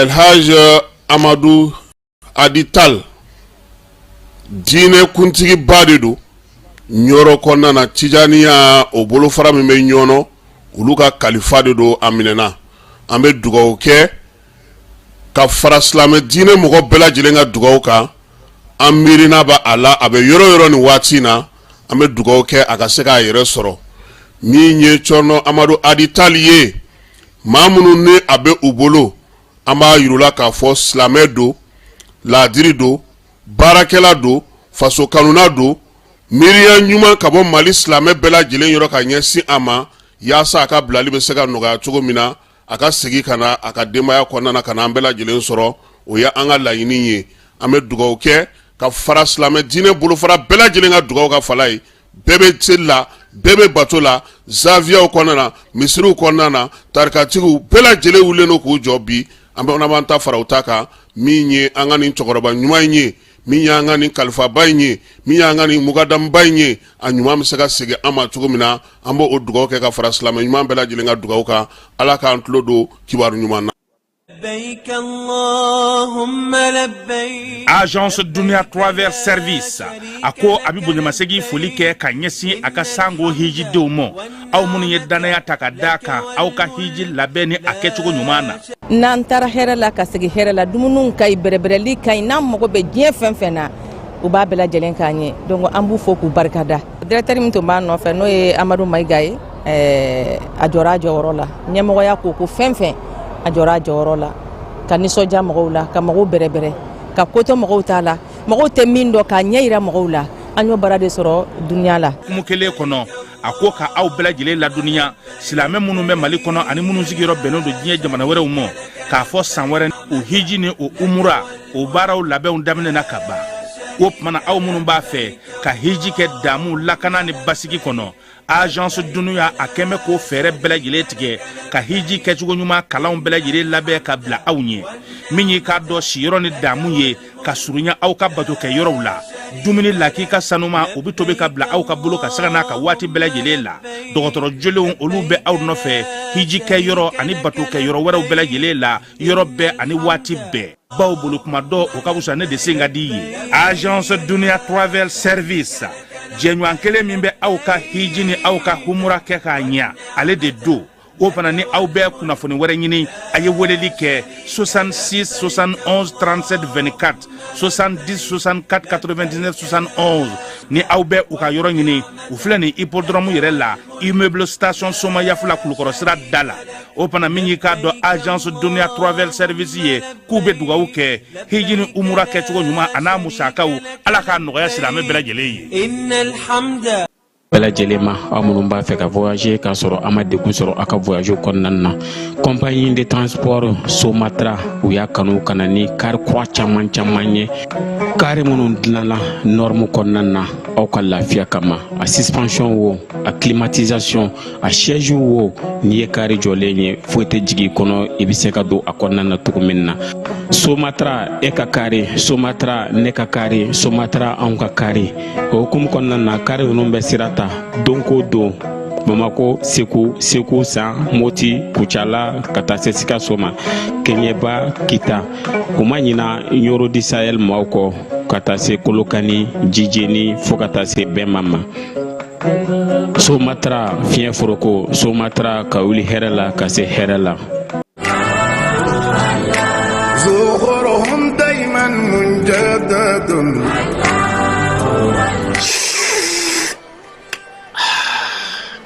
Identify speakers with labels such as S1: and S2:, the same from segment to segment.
S1: El Hadj Amadu Hadi Tall diinɛ kuntigiba de don Ɲɔrɔ kɔnɔna na, Tijaniya o bolofara min bɛ Ɲɔnɔ, olu ka kalifa de don. A minɛna, an bɛ dugawu kɛ ka fara silamɛ diinɛ mɔgɔ bɛɛ lajɛlen ka dugawu kan. An miirina bɛ a la, a bɛ yɔrɔ yɔrɔ nin waati in na, an bɛ dugawu kɛ a ka se k'a yɛrɛ sɔrɔ. Min ye Cɔrɔnɔ Amadu Hadi Tall ye, maa minnu ni a bɛ u bolo, an b'a yir'u la k'a fɔ silamɛ don, laadiri don, baarakɛla don, faso kanuna don, miiriya ɲuman ka bɔ Mali silamɛ bɛɛ lajɛlen yɔrɔ ka ɲɛsin a ma, yaasa a ka bilali bɛ se ka nɔgɔya cogo min na, a ka segin ka na a ka denbaya kɔnɔna na, ka na an bɛɛ lajɛlen sɔrɔ. O ye an ka laɲini ye. An bɛ dugawu kɛ ka fara silamɛ diinɛ bolofara bɛɛ lajɛlen ka dugawu kan. Fala ye, bɛɛ bɛ seli la, bɛɛ bɛ bato la, zawiyaw kɔnɔna na, misiriw kɔnɔna na, tarikatigiw bɛɛ lajɛlen wulilen don k'u jɔ bi. An bɛ b'an ta fara u ta kan. Min ye an ka nin cɛkɔrɔba ɲuman in ye, min y'an ka nin kalifaba in ye, min y'an ka nin mukadamuba in ye, a ɲuman bɛ se ka segin an ma cogo min na, an b'o dugawu kɛ ka fara silamɛ ɲuman bɛɛ lajɛlen ka dugawu kan. Ala k'an tulo don kibaru ɲuman na.
S2: Agence Dunia Travel Service a ko a bɛ bonyamasegin foli kɛ ka ɲɛsin a ka sango hijidenw ma, aw minnu ye dannaya ta ka da kan aw ka hiji labɛn ni a kɛcogo ɲuman na.
S3: N'an taara hɛrɛ la ka segin hɛrɛ la, dumuniw ka ɲi, bɛrɛbɛrɛli ka ɲi, n'an mago bɛ diɲɛ fɛn fɛn na, u b'a bɛɛ lajɛlen k'an ye. Donc an b'u fo k'u barikada. Directeur min tun b'a nɔfɛ, n'o ye Amadu Mayiga ye, a jɔra a jɔyɔrɔ la. Ɲɛmɔgɔya ko ko fɛn fɛn, a jɔra a jɔyɔrɔ la ka nisɔndiya mɔgɔw la, ka mɔgɔw bɛrɛbɛrɛ, ka ko to mɔgɔw t'a la, mɔgɔw tɛ min dɔn, k'a ɲɛ yira mɔgɔw la. An y'o baara de sɔrɔ Dunia la.
S2: Hukumu kelen kɔnɔ, a ko ka aw bɛɛ lajɛlen ladɔnniya, silamɛ minnu bɛ Mali kɔnɔ ani minnu sigiyɔrɔ bɛnnen don diɲɛ jamana wɛrɛw ma, k'a fɔ san wɛrɛ o hiji ni o umura o baaraw labɛnw daminɛna ka ban. O tuma na, aw minnu b'a fɛ ka hiji kɛ damu, lakana ni basigi kɔnɔ, Agence Dunia a kɛn bɛ k'o fɛɛrɛ bɛɛ lajɛlen tigɛ ka hiji kɛcogo ɲuman kalanw bɛɛ lajɛlen labɛn ka bila aw ɲɛ. Min y'i k'a dɔn siyɔrɔ ni damu ye ka surunya aw ka bato kɛ yɔrɔw la, dumuni lakika sanuma o bɛ tobi ka bila aw ka bolo ka sanga n'a ka waati bɛɛ lajɛlen la. Dɔgɔtɔrɔ jolenw olu bɛ aw nɔfɛ hiji kɛ yɔrɔ ani bato kɛ yɔrɔ wɛrɛw bɛɛ lajɛlen la, yɔrɔ bɛɛ ani waati bɛɛ, baw bolo kuma dɔ o ka fisa ne de sen ka di ye. Agence Dunia Travel Service, jɛɲɔgɔn kelen min bɛ aw ka hiji ni aw ka humura kɛ k'a ɲa, ale de don. O fana ni aw bɛ kunnafoni wɛrɛ ɲini, a ye weleli kɛ 66 71 37 24, 70 64 99 71. Ni aw bɛ u ka yɔrɔ ɲini, u filɛ nin hippodrome yɛrɛ la, immeuble station Somayaf la, Kulukɔrɔ sira da la. O fana min y'i k'a dɔn Agence Dunia Travel Service ye, k'u bɛ dugawu kɛ hiji ni umura kɛcogo ɲuman a n'a musakaw, Ala k'a nɔgɔya silamɛ bɛɛ lajɛlen ye.
S4: Bɛɛ lajɛlen ma, aw minnu b'a fɛ ka voyager k'a sɔrɔ a ma degun sɔrɔ aw ka voyage kɔnɔna na, compagnie de transport Somatra u y'a kanu ka na ni kari kura caman caman ye, kari minnu dilanna norme kɔnɔna na aw ka lafiya kama. A suspension wo, a climatisation, a siège wo, n'i ye kari jɔlen ye, foyi tɛ jigin i kɔnɔ, i bɛ se ka don a kɔnɔna na cogo min na. Somatra e ka kari, Somatra ne ka kari, Somatra anw ka kari. O hukumu kɔnɔna na, kari ninnu bɛ sira ta don ko don Bamako, Segu, Segu San, Moti, Kucala, ka taa se Sikaso ma, Kɛɲɛba, Kita. U ma ɲina Ɲoro du Sahel maaw kɔ, ka taa se Kolokani, Jijeni, fo ka taa se Bɛma ma. Somatra fiɲɛ foroko, Somatra ka wuli hɛrɛ la ka se hɛrɛ la.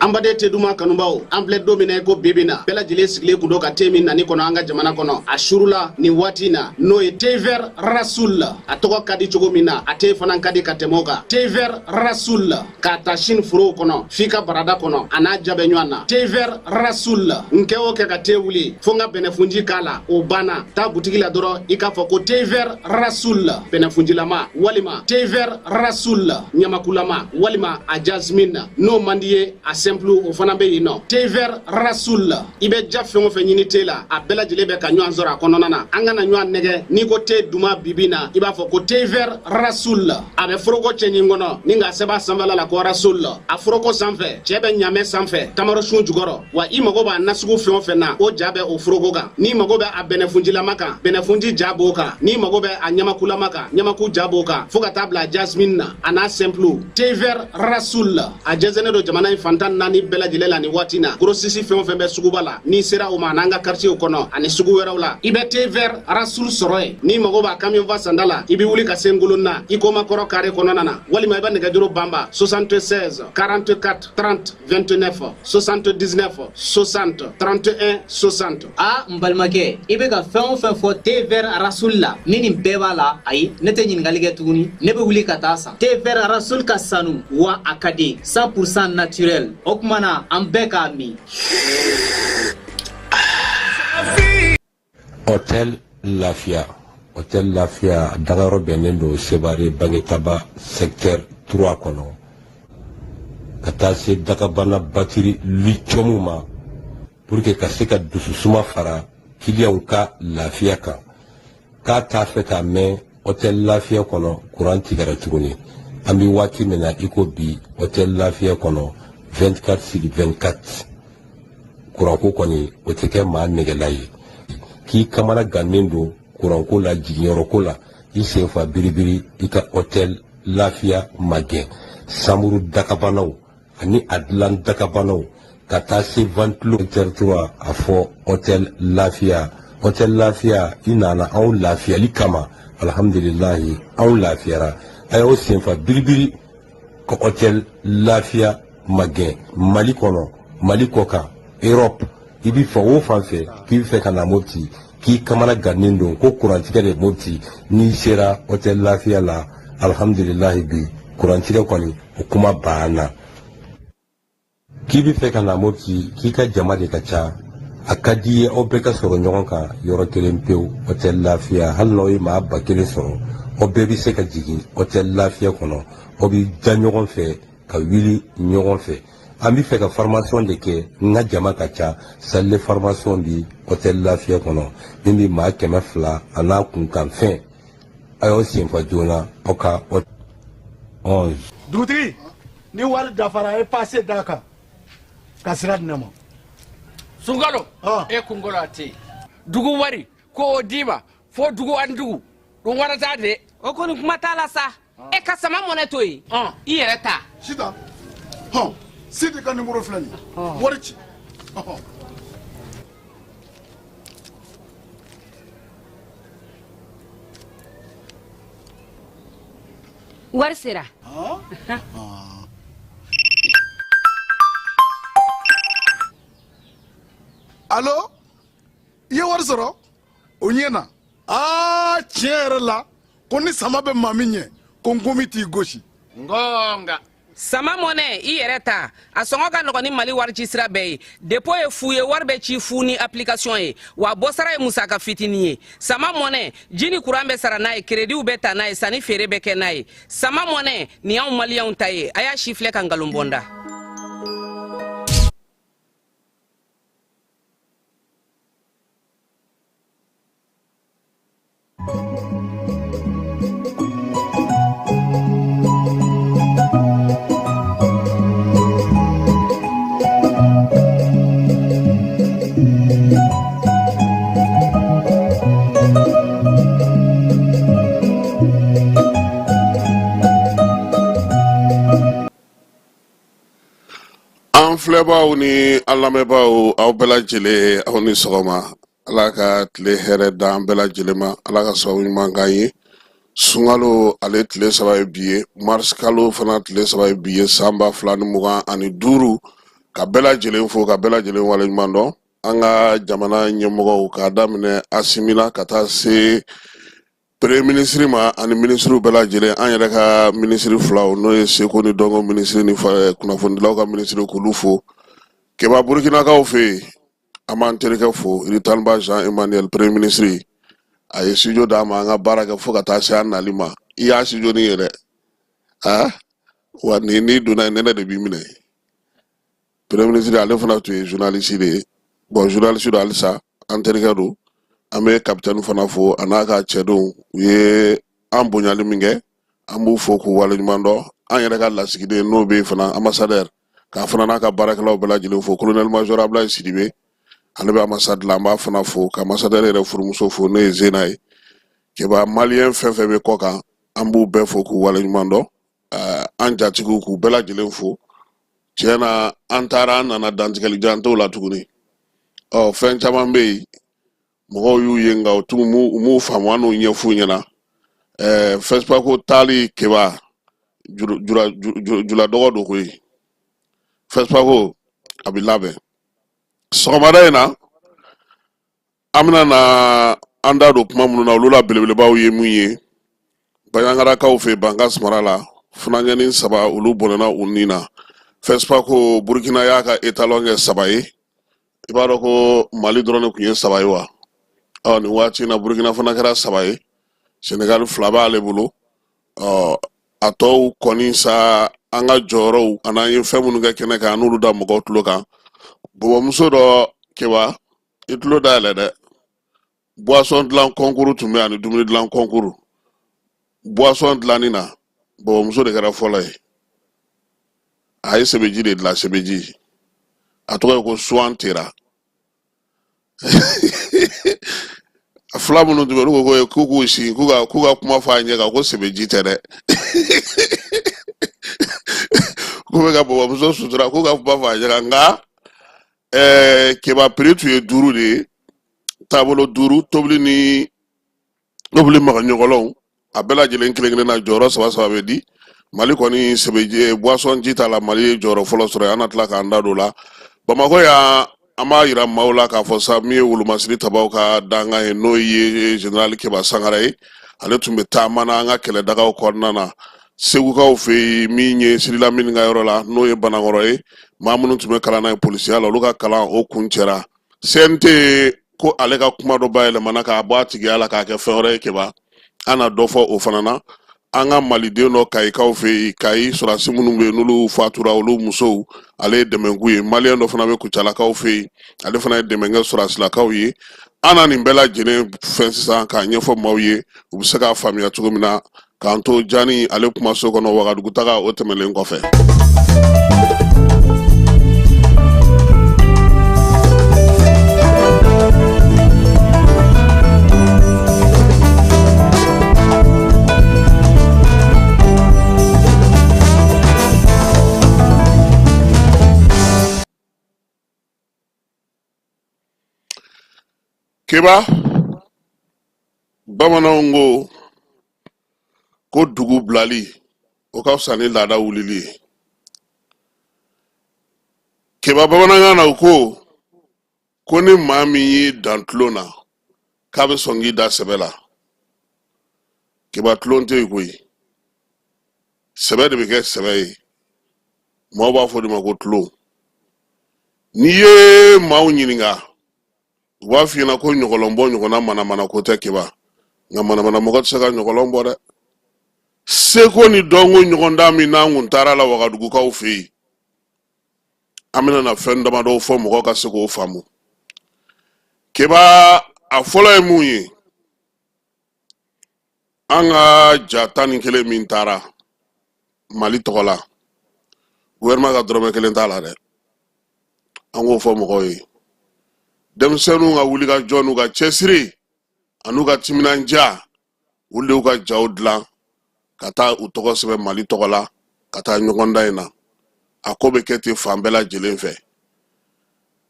S5: An baden te duman kanubaw, an filɛ don min na i ko bi bi na, bɛɛ lajɛlen sigilen kun don ka te min nani kɔnɔ an ka jamana kɔnɔ. A surula nin waati in na, n'o ye thé vert Rasoul. A tɔgɔ ka di cogo min na, a te fana ka di ka tɛmɛ o kan. Thé vert Rasoul, k'a ta Chine forow kɔnɔ f'i ka barada kɔnɔ, a n'a ja bɛ ɲɔgɔn na. Thé vert Rasoul, n kɛ o kɛ ka te wuli fo n ka bɛnɛfunji k'a la, o banna. Taa butigi la dɔrɔn i k'a fɔ ko thé vert Rasoul bɛnɛfunjilama, walima thé vert Rasoul ɲamakulama, walima a jasmine. N'o man di ye, a simple o fana bɛ yen nɔ. Thé vert Rasoul, i bɛ ja fɛn o fɛn ɲini te la, a bɛɛ lajɛlen bɛ ka ɲɔgɔn sɔrɔ a kɔnɔna na. An kana ɲɔgɔn nɛgɛ, n'i ko te duman bibi na, i b'a fɔ ko thé vert Rasoul. A bɛ foroko cɛɲi kɔnɔ ni k'a sɛbɛn a sanfɛla la ko Rasoul. A foroko sanfɛ, cɛ bɛ ɲamɛ sanfɛ tamaro sun jukɔrɔ. Wa i mago b'a nasugu fɛn o fɛn na, o ja bɛ o foroko kan. N'i mago bɛ a bɛnɛfunjilama kan, bɛnɛfunji ja b'o kan. N'i mago bɛ a ɲamakulama kan, ɲamaku ja b'o kan, fo ka taa bila jasmine na, a n'a simple. Thé vert Rasoul, a jɛnsɛnnen don jamana in fan 14 bɛɛ lajɛlen la nin waati na. Grossiste fɛn o fɛn bɛ suguba la, n'i sera o ma, n'an ka quartier kɔnɔ ani sugu wɛrɛw la, i bɛ thé vert Rasoul sɔrɔ yen. N'i mago b'a camion fa sanda la, i bɛ wuli ka se Ngolonna Ikoma kɔrɔ carré kɔnɔna na, walima i bɛ nɛgɛjuru banba 76 44 30 29, 79 60 31 60.
S6: A n balimakɛ, i bɛ ka fɛn o fɛn fɔ thé vert Rasoul la, ni nin bɛɛ b'a la, ayi, ne tɛ ɲininkali kɛ tuguni, ne bɛ wuli ka taa san. Thé vert Rasoul ka sanu wa a ka di, 100% naturel. O tuma na an bɛɛ k'a min.
S7: Hôtel Lafiya, Hôtel Lafiya dagayɔrɔ bɛnnen don Sevare Bangetaba secteur 3 kɔnɔ, ka taa se dagabana batiri lithium ma, pour que ka se ka dususuma fara kiliyanw ka lafiya kan. K'a t'a fɛ k'a mɛn Hôtel Lafiya kɔnɔ kuran tigɛra tuguni. An bɛ waati min na i ko bi, Hôtel Lafiya kɔnɔ 24 sur 24 kuranko kɔni, o tɛ kɛ maa nɛgɛla ye. K'i kamana gannen don kuranko la, jiginyɔrɔko la, i sen fa biribiri, i ka Hôtel Lafiya magɛn. Samuru dakabanaw ani a dilan dakabanaw, ka taa se ventilo secteur 3, a fɔ Hôtel Lafiya. Hôtel Lafiya, i nana anw lafiyali kama, alhamdulilahi, anw lafiyara. A y'aw senfa biribiri ka Hôtel Lafiya magɛn. Mali kɔnɔ, Mali kɔ kan, Europe, i bɛ fan o fan fɛ k'i bɛ fɛ ka na Mopti, k'i kamana gannen don ko kurantigɛ de Mopti, n'i sera Hôtel Lafiya la, alhamdulilahi, bi kurantigɛ kɔni, o kuma banna. K'i bɛ fɛ ka na Mopti, k'i ka jama de ka ca, a ka di i ye aw bɛɛ ka sɔrɔ ɲɔgɔn kan yɔrɔ kelen pewu, Hôtel Lafiya, hali n'aw ye maa 1000 sɔrɔ, aw bɛɛ bɛ se ka jigin Hôtel Lafiya kɔnɔ, aw bɛ da ɲɔgɔn fɛ ka wuli ɲɔgɔn fɛ. An bɛ fɛ ka formation de kɛ, n ka jama ka ca, salle de formation bi Hôtel Lafiya kɔnɔ min bɛ maa 200 a n'a kunkanfɛn. A y'aw senfa joona aw ka 11.
S8: Dugutigi, ni wari dafara, a ye passe d'a kan ka sira di ne ma.
S9: Sunkalo e kunkolo a tɛ yen. Dugu wari ko o d'i ma fo dugu ani dugu ɗum warata de.
S3: O kɔni kuma t'a la sa. E ka sama mɔnɛ to yen, i yɛrɛ ta.
S8: Sitan hɔn, Sidi ka nimoro filɛ nin ye, wari ci ɔhɔn.
S3: Wari sera.
S8: Alo, i ye wari sɔrɔ o ɲɛ na? Aa, tiɲɛ yɛrɛ la, ko ni sama bɛ maa min ɲɛ, ko nkomi t'i gosi.
S9: Ngonga.
S3: Sama mɔnɛ, i yɛrɛ ta, a sɔngɔ ka nɔgɔn ni Mali wari ci sira bɛɛ ye. Dépôt ye fu ye, wari bɛ ci fu ni application ye, wa bɔsara ye musaka fitinin ye. Sama mɔnɛ, ji ni kuran bɛ sara n'a ye, créditw bɛ ta n'a ye, sanni feere bɛ kɛ n'a ye. Sama mɔnɛ nin y'anw maliyɛnw ta ye. A y'a si filɛ ka nkalon bɔ n da.
S1: An filɛbaaw ni an lamɛnbaaw, aw bɛɛ lajɛlen, aw ni sɔgɔma. Ala ka tile hɛrɛ d'an bɛɛ lajɛlen ma, Ala ka sababu ɲuman k'an ye. Sunkalo ale tile 3 ye bi ye, mars kalo fana tile 3 ye bi ye, san 2025. Ka bɛɛ lajɛlen fo, ka bɛɛ lajɛlen waleɲuman dɔn. An ka jamana ɲɛmɔgɔw, k'a daminɛ Asimi la ka taa se premier ministre ma ani minisiriw bɛɛ lajɛlen, an yɛrɛ ka minisiri filaw, n'o ye seko ni dɔnko minisiri ni kunnafonidilaw ka minisiri, k'olu fo. Keba, Burukinakaw fɛ yen, an b'an terikɛ fo, Iritanba Jean Emmanuel, premier ministre. A ye studio d'an ma, an ka baara kɛ fo ka taa se an nali ma. I y'a studio nin ye dɛ, ah wa ni n'i donna yen, nɛnɛ de b'i minɛ. Premier ministre, ale fana tun ye journaliste de ye. Bon, journaliste don halisa, an terikɛ don. An bɛ capitaine fana fo, a n'a ka cɛdenw. U ye an bonyali min kɛ, an b'u fo k'u waleɲuman dɔn. An yɛrɛ ka lasigiden n'o bɛ yen fana, ambassadeur, k'a fana n'a ka baarakɛlaw bɛɛ lajɛlen fo. Colonel major Ablaye Sidibe, ale bɛ ambassade la, an b'a fana fo, ka ambassadeur yɛrɛ furumuso fo, n'o ye Zena ye. Keba, maliyɛn fɛn fɛn bɛ kɔ kan, an b'u bɛɛ fo k'u waleɲuman dɔn. An jatigiw, k'u bɛɛ lajɛlen fo. Tiɲɛ na, an taara, an nana, dantigɛli jan t'o la tuguni. Ɔ fɛn caman bɛ yen, mɔgɔw y'u ye, nka u t'u m'u m'u faamu. An n'u ɲɛf'u ɲɛna. FESPACO taali, Keba, jula dɔgɔ don koyi. FESPACO a bɛ labɛn sɔgɔmada in na. An bɛna na an da don kuma minnu na, olu la belebelebaw ye mun ye? Baɲangarakaw fɛ, Bankas mara la, funankɛnin saba, olu bɔnɛna u ni na. FESPACO, Burukina y'a ka étalon kɛ 3 ye. I b'a dɔn ko Mali dɔrɔn de tun ye 3 ye wa? Ɔ nin waati in na, Burukina fana kɛra 3 ye. Senegali 2 b'ale bolo. Ɔ a tɔw kɔni sa, an ka jɔyɔrɔw an'an ye fɛn minnu kɛ kɛnɛ kan, an n'olu da mɔgɔw tulo kan. Bɔbɔmuso dɔ, Keba, i tulo dayɛlɛ dɛ. Boisson dilan concours tun bɛ ani dumuni dilan concours. Boisson dilanni na, bɔbɔmuso de kɛra fɔlɔ ye. A ye sɛbɛji de dilan, sɛbɛji, a tɔgɔ ye ko Suwan Tera. Fila minnu tun bɛ, olu ko k'u k'u sigi, k'u ka kuma fɔ a ɲɛ kan ko sɛbɛji tɛ dɛ, k'u bɛ ka bɔbɔmuso sutura, k'u ka kuma fɔ a ɲɛ kan. Nka Keba, prix tun ye 5 de ye, taabolo 5, tobili ni tobili magaɲɔgɔlɔnw, a bɛɛ lajɛlen kelen kelen na, jɔyɔrɔ saba saba bɛ di. Mali kɔni sɛbɛji boisson ji ta la, Mali ye jɔyɔrɔ fɔlɔ sɔrɔ. An na tila k'an da don o la. Bamakɔ yan, an b'a yira maaw la k'a fɔ sa, min ye wolomasiri tabaw ka dankan ye, n'o ye général Keba Sangara ye, ale tun bɛ taama na an ka kɛlɛdagaw kɔnɔna na Segukaw fɛ yen. Min ye Sirilamini ka yɔrɔ la, n'o ye Banankɔrɔ ye, maa minnu tun bɛ kalan na ye polisiya la, olu ka kalan o kuncɛra. CNT ko ale ka kuma dɔ bayɛlɛmana k'a bɔ a tigiya la k'a kɛ fɛn wɛrɛ ye. Keba, an na dɔ fɔ o fana na. An ka maliden dɔ Kayikaw fɛ yen, Kayi sɔrɔdasi minnu bɛ yen n'olu fatura, olu musow, ale ye dɛmɛ k'u ye. Maliyɛn dɔ fana bɛ Kucalakaw fɛ yen, ale fana ye dɛmɛ kɛ sɔrɔdasilakaw ye. An na nin bɛɛ lajɛlen fɛn sisan k'a ɲɛfɔ maaw ye, u bɛ se k'a faamuya cogo min na. K'an to Jani ale kumaso kɔnɔ, Wagadugu taga o tɛmɛnlen kɔfɛ. Keba, bamananw ko dugu bilali o ka fisa ni laada wulili ye. Keba, bamanankan na, u ko ni maa min y'i dan tulon na, k'a bɛ sɔn k'i da sɛbɛ la. Keba, tulon tɛ yen koyi, sɛbɛ de bɛ kɛ sɛbɛ ye. Maaw b'a fɔ de ma ko tulon. N'i ye maaw ɲininka, u b'a f'i ɲɛna ko ɲɔgɔlɔnbɔ ɲɔgɔnna manamana ko tɛ. Keba, nka manamana mɔgɔ tɛ se ka ɲɔgɔlɔn bɔ dɛ. Seko ni dɔnko ɲɔgɔndan min n'an kun taara la Wagadugukaw fɛ yen, an bɛna na fɛn damadɔw fɔ mɔgɔ ka se k'o faamu. Keba, a fɔlɔ ye mun ye? An ka ja 11 min taara Mali tɔgɔ la, gouvernement ka dɔrɔmɛ kelen t'a la dɛ. An k'o fɔ mɔgɔw ye. Denmisɛnninw ka wulikajɔ n'u ka cɛsiri an'u ka timinandiya, olu de y'u ka jaw dilan ka taa u tɔgɔ sɛbɛn Mali tɔgɔ la ka taa ɲɔgɔndan in na. A ko bɛ kɛ ten fan bɛɛ lajɛlen fɛ.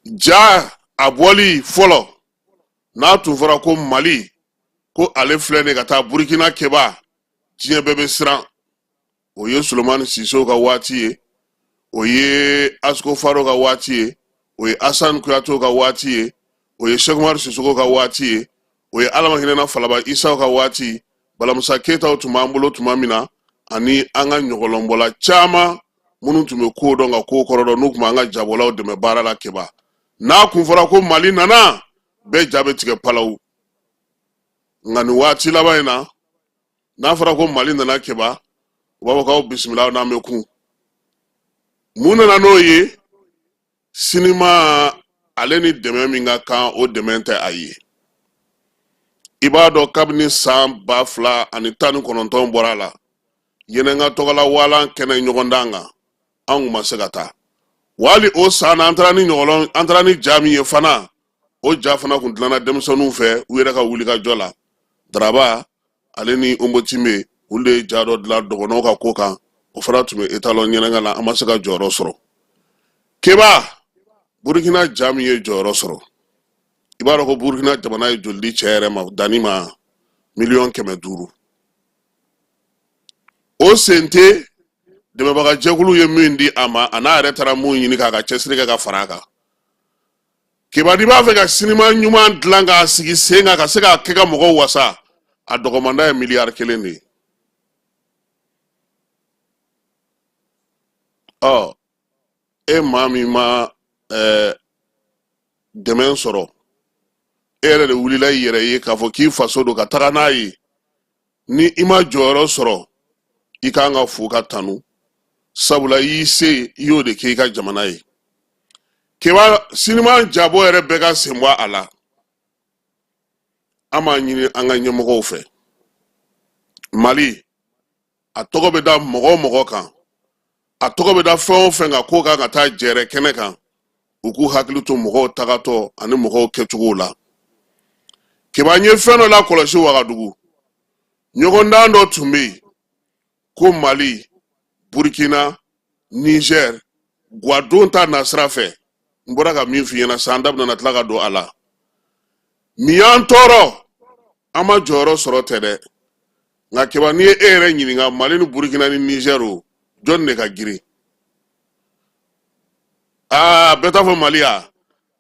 S1: Ja a bɔli fɔlɔ n'a tun fɔra ko Mali ko ale filɛ nin ka taa Burukina, Keba, diɲɛ bɛɛ bɛ siran. O ye Solomani Sisew ka waati ye. O ye Asco Faro ka waati ye, o ye Asan Kuyatew ka waati ye, o ye Sɛkumaru Sisoko ka waati ye, o ye Ala ma hinɛna Falaba Isaw ka waati, Balamusa Keyitaw tun b'an bolo tuma min na, ani an ka ɲɔgɔlɔnbɔla caman minnu tun bɛ ko dɔn ka ko kɔrɔ dɔn, n'u tun b'an ka jabɔlaw dɛmɛ baara la. Keba, n'a kun fɔra ko Mali nana, bɛɛ ja bɛ tigɛ palawu. Nka nin waati laban in na, n'a fɔra ko Mali nana, Keba, u b'a fɔ k'aw bisimila n'an bɛ kun. Mun nana n'o ye? Sinima ale ni dɛmɛ min ka kan, o dɛmɛ tɛ a ye. I b'a dɔn, kabini san 2019 bɔra a la, Yennenga tɔgɔla walan kɛnɛ ɲɔgɔndan kan, an kun ma se ka taa. Wa hali o san na, an taara ni ɲɔgɔlɔn, an taara ni ja min ye fana, o ja fana kun dilanna denmisɛnninw fɛ u yɛrɛ ka wulikajɔ la. Daraba ale ni Onbotimbe, olu de ye ja dɔ dilan dɔgɔnɔw ka ko kan. O fana tun bɛ etalon Yennenga la. An ma se ka jɔyɔrɔ sɔrɔ. Keba, Burukina ja min ye jɔyɔrɔ sɔrɔ, i b'a dɔn ko Burukina jamana ye joli di cɛ yɛrɛ ma, danni ma 500 miliyɔn. O sen tɛ dɛmɛbaga jɛkulu ye min di a ma, a n'a yɛrɛ taara mun ɲini k'a ka cɛsiri kɛ ka fara a kan. Keba, n'i b'a fɛ ka sinima ɲuman dilan k'a sigi sen kan ka se k'a kɛ ka mɔgɔw wasa, a dɔgɔmanda ye miliyari 1 de ye. Ɔ, e maa min ma dɛmɛ sɔrɔ, e yɛrɛ de wulila i yɛrɛ ye k'a fɔ k'i faso don ka taga n'a ye, ni i ma jɔyɔrɔ sɔrɔ, i kan ka fo ka tanu, sabula i y'i se, i y'o de kɛ i ka jamana ye. Keba, sinima jabɔ yɛrɛ bɛɛ ka sen bɔ a la. An b'a ɲini an ka ɲɛmɔgɔw fɛ, Mali a tɔgɔ bɛ da mɔgɔ o mɔgɔ kan, a tɔgɔ bɛ da fɛn o fɛn kan k'o kan ka taa jɛrɛ kɛnɛ kan, u k'u hakili to mɔgɔw tagatɔ ani mɔgɔw kɛcogow la. Keba, n ye fɛn dɔ lakɔlɔsi Wagadugu. Ɲɔgɔndan dɔ tun bɛ yen ko Mali, Burkina, Niger, guwadon ta nasira fɛ. N bɔra ka min f'i ɲɛna san, da bɛna tila ka don a la. Min y'an tɔɔrɔ, an ma jɔyɔrɔ sɔrɔ tɛ dɛ, nka Keba, n'i ye e yɛrɛ ɲininka, Mali ni Burukina ni Niger, o jɔnni de ka girin? Aa, bɛɛ t'a fɔ Mali ya.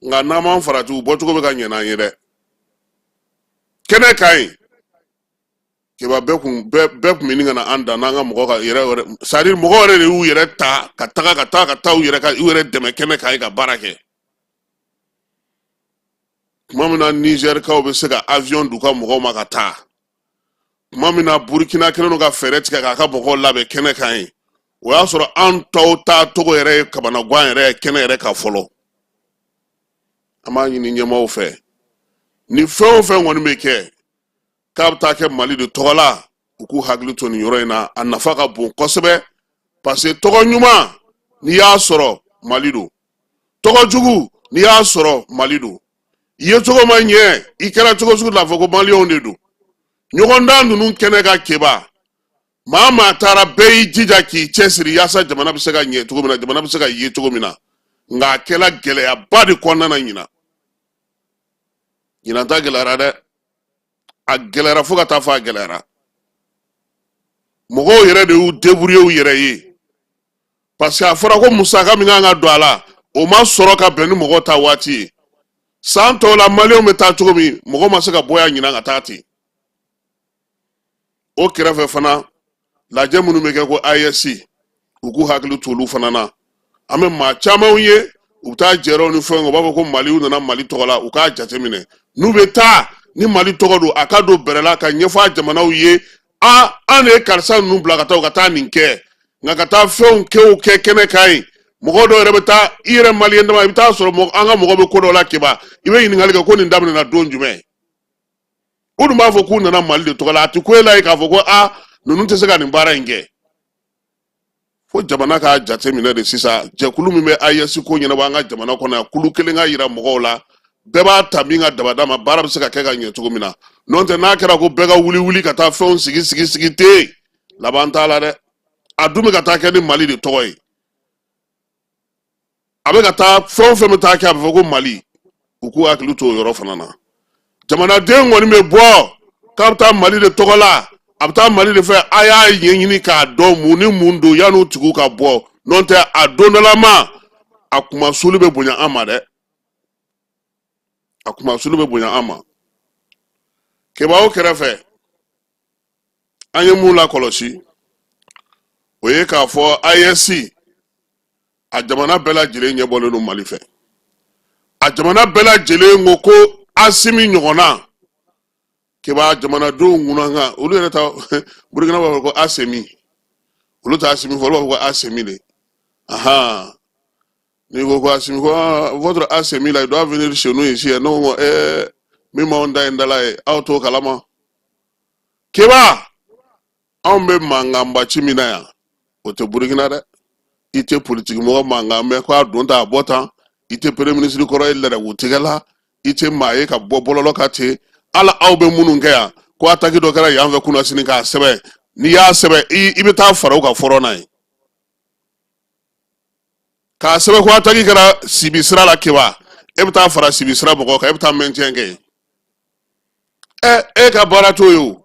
S1: Nka n'an m'an farati, u bɔcogo bɛ ka ɲɛ n'an ye dɛ. Kɛnɛ kan yen, Keba, bɛɛ tun bɛ ɲini ka na an dan n'an ka mɔgɔ ka yɛrɛ yɛrɛ, c'est à dire mɔgɔ yɛrɛ de y'u yɛrɛ ta ka taga ka taa ka taa u yɛrɛ ka u yɛrɛ dɛmɛ kɛnɛ kan yen ka baara kɛ. Tuma min na Nizɛrikaw bɛ se ka avion d'u ka mɔgɔw ma ka taa, tuma min na Burukina kɛlen don ka fɛɛrɛ tigɛ k'a ka mɔgɔw labɛn kɛnɛ kan yen, o y'a sɔrɔ an tɔw taa togo yɛrɛ ye kamanagan yɛrɛ ye kɛnɛ yɛrɛ kan fɔlɔ. An b'a ɲini ɲɛmaaw fɛ, ni fɛn o fɛn kɔni bɛ kɛ k'a bɛ taa kɛ Mali de tɔgɔ la, u k'u hakili to nin yɔrɔ in na. A nafa ka bon kosɛbɛ, parce que tɔgɔ ɲuman, n'i y'a sɔrɔ, Mali don. Tɔgɔ jugu, n'i y'a sɔrɔ, Mali don. I ye cogo ma ɲɛ, i kɛra cogo sugu la fɔ ko maliyɛnw de don. Ɲɔgɔndan ninnu kɛnɛ kan, Keba, maa maa taara, bɛɛ y'i jija k'i cɛsiri yaasa jamana bɛ se ka ɲɛ cogo min na, jamana bɛ se ka ye cogo min na. Nka a kɛla gɛlɛyaba de kɔnɔna na ɲinan. Ɲinan ta gɛlɛyara dɛ, a gɛlɛyara fo ka taa fɔ a gɛlɛyara. Mɔgɔw yɛrɛ de y'u débrouiller u yɛrɛ ye, parce que a fɔra ko musaka min kan ka don a la, o ma sɔrɔ ka bɛn ni mɔgɔw ta waati ye. San tɔw la, maliyɛnw bɛ taa cogo min, mɔgɔ ma se ka bɔ yan ɲinan ka taa ten. O kɛrɛfɛ fana, lajɛ minnu bɛ kɛ ko AES, u k'u hakili to olu fana na. An bɛ maa camanw ye, u bɛ taa jɛrɛw ni fɛnw, u b'a fɔ ko Mali, u nana Mali tɔgɔ la. U k'a jateminɛ, n'u bɛ taa ni Mali tɔgɔ don, a ka don bɛrɛ la ka ɲɛfɔ a jamanaw ye: a, an de ye karisa ninnu bila ka taa, u ka taa nin kɛ. Nka ka taa fɛnw kɛw kɛ kɛnɛ kan yen, mɔgɔ dɔw yɛrɛ bɛ taa, i yɛrɛ maliyɛn dama, i bɛ taa sɔrɔ an ka mɔgɔ bɛ ko dɔ la, Keba, i bɛ ɲininkali kɛ ko nin daminɛna don jumɛn? U dun b'a fɔ k'u nana Mali de tɔgɔ la. A tɛ ko e la ye k'a fɔ ko a, ninnu tɛ se ka nin baara in kɛ. Fo jamana k'a jate minɛ de sisan, jɛkulu min bɛ AES ko ɲɛnabɔ an ka jamana kɔnɔ yan, kulu kelen ka yira mɔgɔw la, bɛɛ b'a ta min ka dabada ma, baara bɛ se ka kɛ ka ɲɛ cogo min na. N'o tɛ, n'a kɛra ko bɛɛ ka wuli wuli ka taa fɛnw sigi sigi sigi ten, laban t'a la dɛ. A dun bɛ ka taa kɛ ni Mali de tɔgɔ ye. A bɛ ka taa, fɛn o fɛn bɛ taa kɛ, a bɛ fɔ ko Mali. U k'u hakili to o yɔrɔ fana na. Jamanaden kɔni bɛ bɔ k'a bɛ taa Mali de tɔgɔ la, a bɛ taa Mali de fɛ, a y'a ɲɛɲini k'a dɔn mun ni mun don yan'u tigiw ka bɔ. N'o tɛ, a don dɔ la, a kumasuli bɛ bonya an ma dɛ, a kumasuli bɛ bonya an ma. Keba, o kɛrɛfɛ, an ye mun lakɔlɔsi, o ye k'a fɔ AES a jamana bɛɛ lajɛlen ɲɛbɔlen don Mali fɛ. A jamana bɛɛ lajɛlen ko ko Asimi ɲɔgɔnna. Keba, jamanadenw kunna kan, olu yɛrɛ ta Burukina b'a fɔ ko Asemi, olu t'a Asimi fɔ, olu b'a fɔ ko Asemi de. Ahan, n'i ko ko Asimi, ko ah, votre Asemi là, il doit venir chez nous ici. Ne ko min b'anw da in dala ye, aw t'o kalama. Keba, anw bɛ mankanba ci min na yan, o tɛ Burukina dɛ. I tɛ politiki mɔgɔ mankan mɛn ko a don ta, a bɔ tan. I tɛ premier ministre kɔrɔ ye lɛrɛku tigɛ la, i tɛ maa ye ka bɔ bɔlɔlɔ kan ten. Hali aw bɛ minnu kɛ yan ko attaque dɔ kɛra yan fɛ kunasini k'a sɛbɛn, n'i y'a sɛbɛn, i bɛ taa fara u ka front na yen k'a sɛbɛn ko attaque kɛra Sibi sira la. Keba, e bɛ taa fara Sibi sira mɔgɔw kan, e bɛ taa maintien kɛ yen. Ɛ, e ka baara t'o ye o.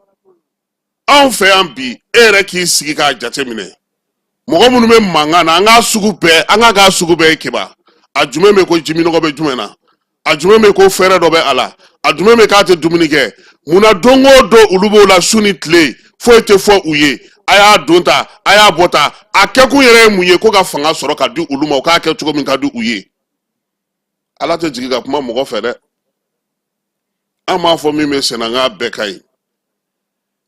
S1: Anw fɛ yan bi, e yɛrɛ k'i sigi k'a jateminɛ, mɔgɔ minnu bɛ mankan na, an k'a sugu bɛɛ, an k'a k'a sugu bɛɛ ye. Keba, a jumɛn bɛ ko jiminɔgɔ bɛ jumɛn na, a jumɛn bɛ ko fɛɛrɛ dɔ bɛ a la, a jumɛn bɛ k'a tɛ dumuni kɛ, mun na don o don olu b'o la su ni tile, foyi tɛ fɔ u ye? A y'a don ta, a y'a bɔ ta, a kɛkun yɛrɛ ye mun ye? Ko ka fanga sɔrɔ ka di olu ma, u k'a kɛ cogo min ka di u ye. Ala tɛ jigin ka kuma mɔgɔ fɛ dɛ. An b'a fɔ min bɛ senna, n k'a bɛɛ ka ɲi,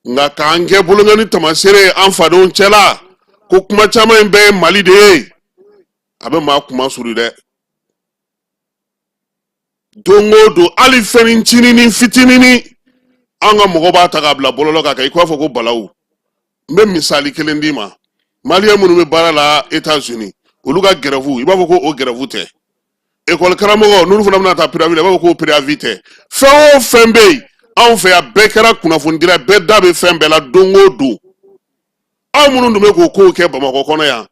S1: nka k'an kɛ bolonkɔni tamaseere ye an fadenw cɛla ko kuma caman in bɛɛ ye Mali de ye, a bɛ maa kuma suri dɛ. Don o don, hali fɛnnin cininin fitininin, an ka mɔgɔ b'a ta k'a bila bɔlɔlɔ kan i k'a fɔ ko balawu. N bɛ misali kelen d'i ma. Maliyɛn minnu bɛ baara la États-Unis, olu ka grève, i b'a fɔ ko o grève tɛ. Ekɔli karamɔgɔ n'olu fana bɛna taa préavis la, i b'a fɔ k'o préavis tɛ. Fɛn o fɛn bɛ yen anw fɛ yan, bɛɛ kɛra kunnafonidila, bɛɛ da bɛ fɛn bɛɛ la don o don. Aw minnu tun bɛ k'o kow kɛ Bamakɔ kɔnɔ yan,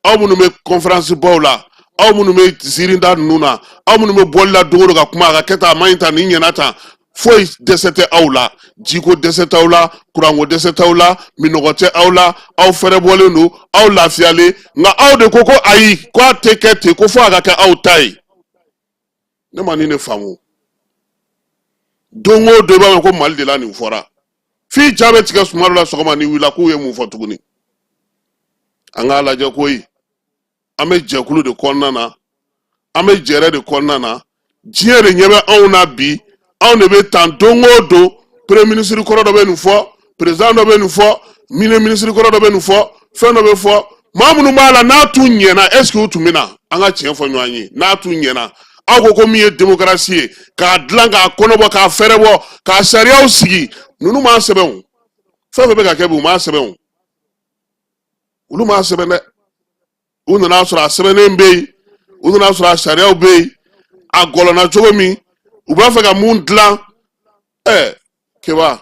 S1: aw minnu bɛ conférence baw la, aw minnu bɛ ziirinda ninnu na, aw minnu bɛ bɔli la don o don ka kuma, a ka kɛ tan, a man ɲi tan, nin ɲɛna tan, foyi dɛsɛ tɛ aw la. Jiko dɛsɛ t'aw la, kuranko dɛsɛ t'aw la, minɔgɔ tɛ aw la, aw fɛrɛbɔlen don, aw lafiyalen. Nka aw de ko ko ayi, ko a tɛ kɛ ten, ko fo a ka kɛ aw ta ye. Ne ma nin de faamu. Don o don i b'a mɛn ko Mali de la nin fɔra, f'i ja bɛ tigɛ suma dɔ la sɔgɔma n'i wulila k'u ye mun fɔ tuguni. An k'a lajɛ koyi, an bɛ jɛkulu de kɔnɔna na, an bɛ jɛrɛ de kɔnɔna na. Diɲɛ de ɲɛ bɛ anw na bi, anw de bɛ tan don o don. Premier ministre kɔrɔ dɔ bɛ nin fɔ, président dɔ bɛ nin fɔ, mine ministre kɔrɔ dɔ bɛ nin fɔ, fɛn dɔ bɛ fɔ. Maa minnu b'a la, n'a tun ɲɛna, est ce que u tun bɛ na? An ka tiɲɛ fɔ ɲɔgɔn ye, n'a tun ɲɛna, aw ko ko min ye démocratie ye, k'a dilan, k'a kɔnɔbɔ, k'a fɛrɛbɔ, k'a sariyaw sigi, ninnu m'a sɛbɛn o. Fɛn fɛn bɛ ka kɛ bi, u m'a sɛbɛn o, olu m'a sɛbɛn dɛ. U nana sɔrɔ a sɛbɛnnen bɛ yen, u nana sɔrɔ a sariyaw bɛ yen, a gɔlɔnna cogo min, u b'a fɛ ka mun dilan. Ɛ Keba,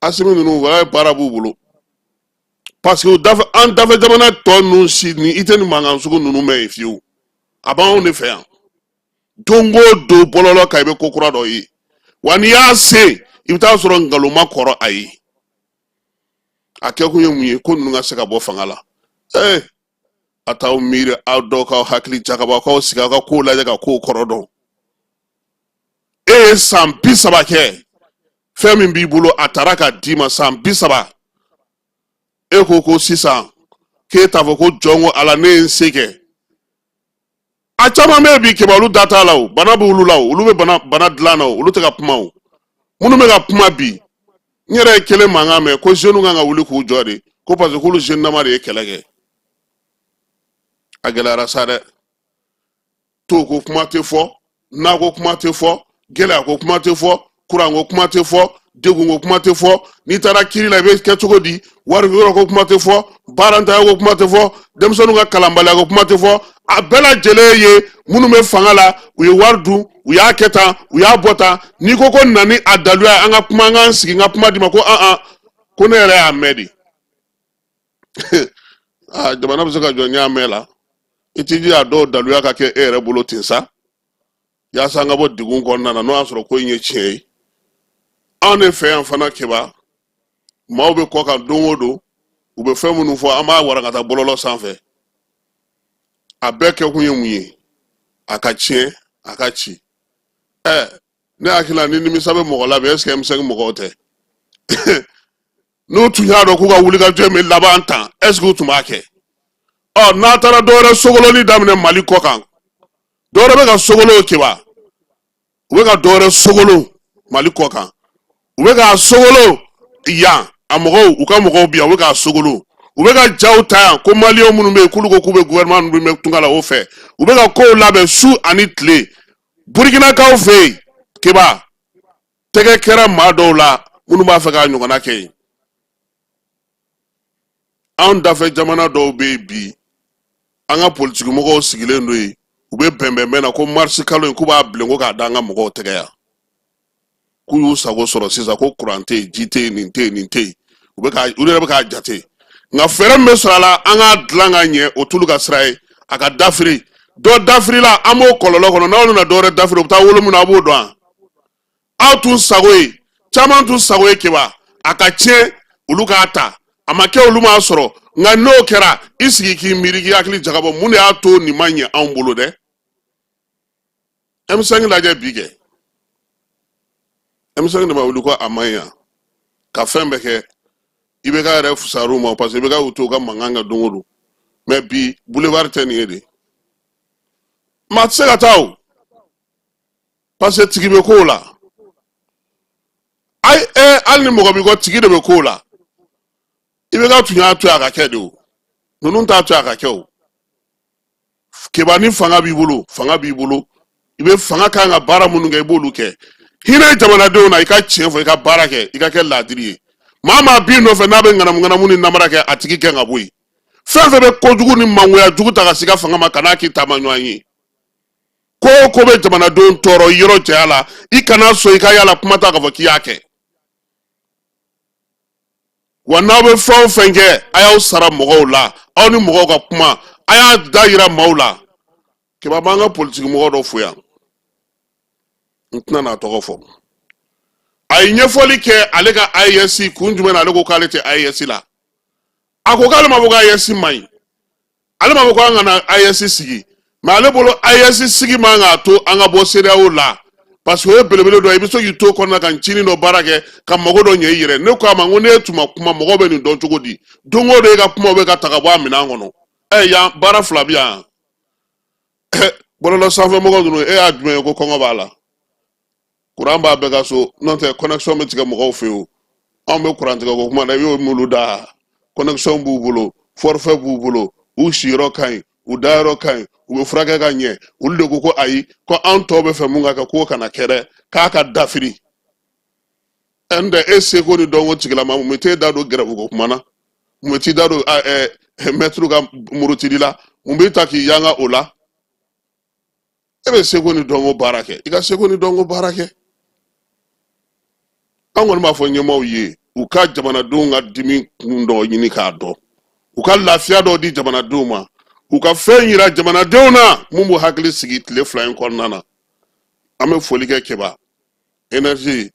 S1: Asimi ninnu, wala baara b'u bolo, parce que dafɛ, an dafɛ jamana tɔ ninnu si ni i tɛ nin mankan sugu ninnu mɛn yen fiyewu. A b'anw de fɛ yan. Don o don bɔlɔlɔ kan, i bɛ ko kura dɔ ye, wa n'i y'a se, i bɛ taa sɔrɔ nkalon ma kɔrɔ a ye. A kɛkun ye mun ye? Ko ninnu ka se ka bɔ fanga la. Ee, a t'aw miiri, aw dɔw k'aw hakili jagabɔ, k'aw sigi aw ka kow lajɛ, ka kow kɔrɔ dɔn. E ye san 30 kɛ, fɛn min b'i bolo, a taara ka d'i ma san 30. E ko ko sisan k'e t'a fɔ ko jɔn ko Ala, ne ye n se kɛ. A caman bɛ yen bi, Keba, olu da t'a la o, bana b'olu la o, olu bɛ bana dilan na o, olu tɛ ka kuma o. Minnu bɛ ka kuma bi, n yɛrɛ ye kelen mankan mɛn ko jeunes kan ka wuli k'u jɔ de, ko parce que k'olu jeune nama de ye kɛlɛ kɛ. A gɛlɛyara sa dɛ. To ko kuma tɛ fɔ, nako kuma tɛ fɔ, gɛlɛya ko kuma tɛ fɔ, kuranko kuma tɛ fɔ, degun ko kuma tɛ fɔ. N'i taara kiri la, i bɛ kɛ cogo di? Wari yɔrɔ ko kuma tɛ fɔ, baarantanya ko kuma tɛ fɔ, denmisɛnninw ka kalanbaliya ko kuma tɛ fɔ. A bɛɛ lajɛlen ye minnu bɛ fanga la, u ye wari dun, u y'a kɛ tan, u y'a bɔ tan. N'i ko ko na ni a daluya ye, an ka kuma, an k'an sigi, n ka kuma d'i ma, ko an an ko ne yɛrɛ y'a mɛn de. Aa, jamana bɛ se ka jɔ n y'a mɛn la. I t'i jija a dɔw daluya ka kɛ e yɛrɛ bolo ten sa, yaasa an ka bɔ degun kɔnɔna na. N'o y'a sɔrɔ ko in ye tiɲɛ ye, anw de fɛ yan fana, Keba, maaw bɛ kɔ kan don o don, u bɛ fɛn minnu fɔ, an b'a warankata bɔlɔlɔ sanfɛ. A bɛɛ kɛkun ye mun ye? A ka tiɲɛ, a ka ci. Ɛ, ne hakili la, ni nimisa bɛ mɔgɔ la bi, est ce que M5 mɔgɔw tɛ? N'u tun y'a dɔn k'u ka wulikajɔ in bɛ laban tan, est ce que u tun b'a kɛ? Ɔ, n'a taara dɔwɛrɛ sogoloni daminɛ Mali kɔ kan, dɔwɛrɛ bɛ ka sogolo. Keba, u bɛ ka dɔwɛrɛ sogolo Mali kɔ kan, u bɛ k'a sogolo yan. A mɔgɔw, u ka mɔgɔw bi yan, u bɛ k'a sogolo, u bɛ ka jaw ta yan ko Maliyɛnw minnu bɛ yen, k'olu ko k'u bɛ gouvernement ninnu bɛ tunga la o fɛ. U bɛ ka kow labɛn su ani tile Burukinakaw fɛ yen. Keba, tɛgɛ kɛra maa dɔw la minnu b'a fɛ k'a ɲɔgɔnna kɛ yen. Anw dafɛ jamana dɔw bɛ yen bi, an ka politikimɔgɔw sigilen don yen, u bɛ bɛnbɛnbɛn na ko marisi kalo in, k'u b'a bilen ko k'a da an ka mɔgɔw tɛgɛ yan, k'u y'u sago sɔrɔ sisan, ko kuran tɛ yen, ji tɛ yen, nin tɛ yen, nin tɛ yen. U bɛ ka, u yɛrɛ bɛ k'a jate, nka fɛɛrɛ min bɛ sɔrɔ a la, an k'a dilan ka ɲɛ, o t'olu ka sira ye. A ka dafiri, dɔ dafirila, an b'o kɔlɔlɔ kɔnɔ. N'aw nana dɔwɛrɛ dafiri, o bɛ taa wolo min na, a b'o dɔn. Aw tun sago ye, caman tun sago ye, Keba, a ka tiɲɛ, olu k'a ta. A ma kɛ, olu m'a sɔrɔ. Nka n'o kɛra, i sigi k'i miiri, k'i hakili jagabɔ, mun de y'a to nin ma ɲɛ anw bolo dɛ? M5 lajɛ bi kɛ, M5 de ma wuli ko a ma ɲi yan ka fɛn bɛɛ kɛ. IBK yɛrɛ fusar'u ma, parce que IBK y'u to u ka mankan kɛ don o don. Mais bi, boulevard tɛ nin ye de, maa tɛ se ka taa o, parce que tigi bɛ kow la. Ayi, ɛ, hali ni mɔgɔ b'i kɔ, tigi de bɛ kow la. IBK tun y'a to yen a ka kɛ de, o ninnu t'a to yen a ka kɛ o. Keba, ni fanga b'i bolo, fanga b'i bolo, i bɛ fanga kan ka baara minnu kɛ, i b'olu kɛ. Hinɛ jamanadenw na, i ka tiɲɛ fɔ, i ka baara kɛ, i ka kɛ laadiri ye. Maa maa b'i nɔfɛ n'a bɛ ŋanamu ŋanamu ni namara kɛ, a tigi gɛn ka bɔ yen. Fɛn fɛn bɛ kojugu ni mangoya jugu ta ka s'i ka fanga ma, kan'a k'i taama ɲɔgɔn ye. Ko o ko bɛ jamanadenw tɔɔrɔ, yɔrɔ janya la, i kana sɔn i ka yala kuma ta k'a fɔ k'i y'a kɛ. Wa n'aw bɛ fɛn o fɛn kɛ, a y'aw sara mɔgɔw la, aw ni mɔgɔw ka kuma, a y'a da yira maaw la. Keba, b'an ka politiki mɔgɔ dɔ fo yan, n tɛna n'a tɔgɔ fɔ. A ye ɲɛfɔli kɛ ale ka AES kun jumɛn na. Ale ko k'ale tɛ AES la. A ko k'ale ma fɔ ko AES man ɲi, ale ma fɔ ko an kana AES sigi, mais ale bolo, AES sigi man k'a to an ka bɔ CEDEAO la, parce que o ye belebele dɔ ye. I bɛ se k'i to kɔnɔna ka ncinin dɔ baara kɛ ka mago dɔ ɲɛ i yɛrɛ. Ne ko a ma, n ko n'e tun ma kuma, mɔgɔw bɛ nin dɔn cogo di? Don o don e ka kumaw bɛ ka ta ka bɔ a minɛn kɔnɔ. Ɛ, yan baara fila bɛ yan, bɔlɔlɔ sanfɛ mɔgɔ ninnu, e y'a jumɛn ye ko kɔngɔ b'a la? Kuran b'a bɛɛ ka so, n'o tɛ connexion bɛ tigɛ mɔgɔw fɛ yen. O anw bɛ kuran tigɛ ko kuma na, i y'o m'olu da. Connexion b'u bolo, forfait b'u bolo, u siyɔrɔ ka ɲi, u dayɔrɔ ka ɲi, u bɛ furakɛ ka ɲɛ. Olu de ko ko ayi, ko an tɔw bɛ fɛ mun ka kɛ, k'o kana kɛ dɛ, k'a ka dafiri. Ɛ, n tɛ e seko ni dɔnko tigilama, mun bɛ t'e da don gɛrɛfu ko kuma na? Mun bɛ t'i da don mɛtiriw ka murutili la? Mun b'i ta k'i yanga o la? E bɛ seko ni dɔnko baara kɛ, i ka seko ni dɔnko baara kɛ. An kɔni b'a fɔ ɲɛmaaw ye, u ka jamanadenw ka dimi kun dɔ ɲini k'a dɔn, u ka lafiya dɔ di jamanadenw ma, u ka fɛn yira jamanadenw na mun b'u hakili sigi tile 2 in kɔnɔna na. An bɛ foli kɛ. Keba, énergie,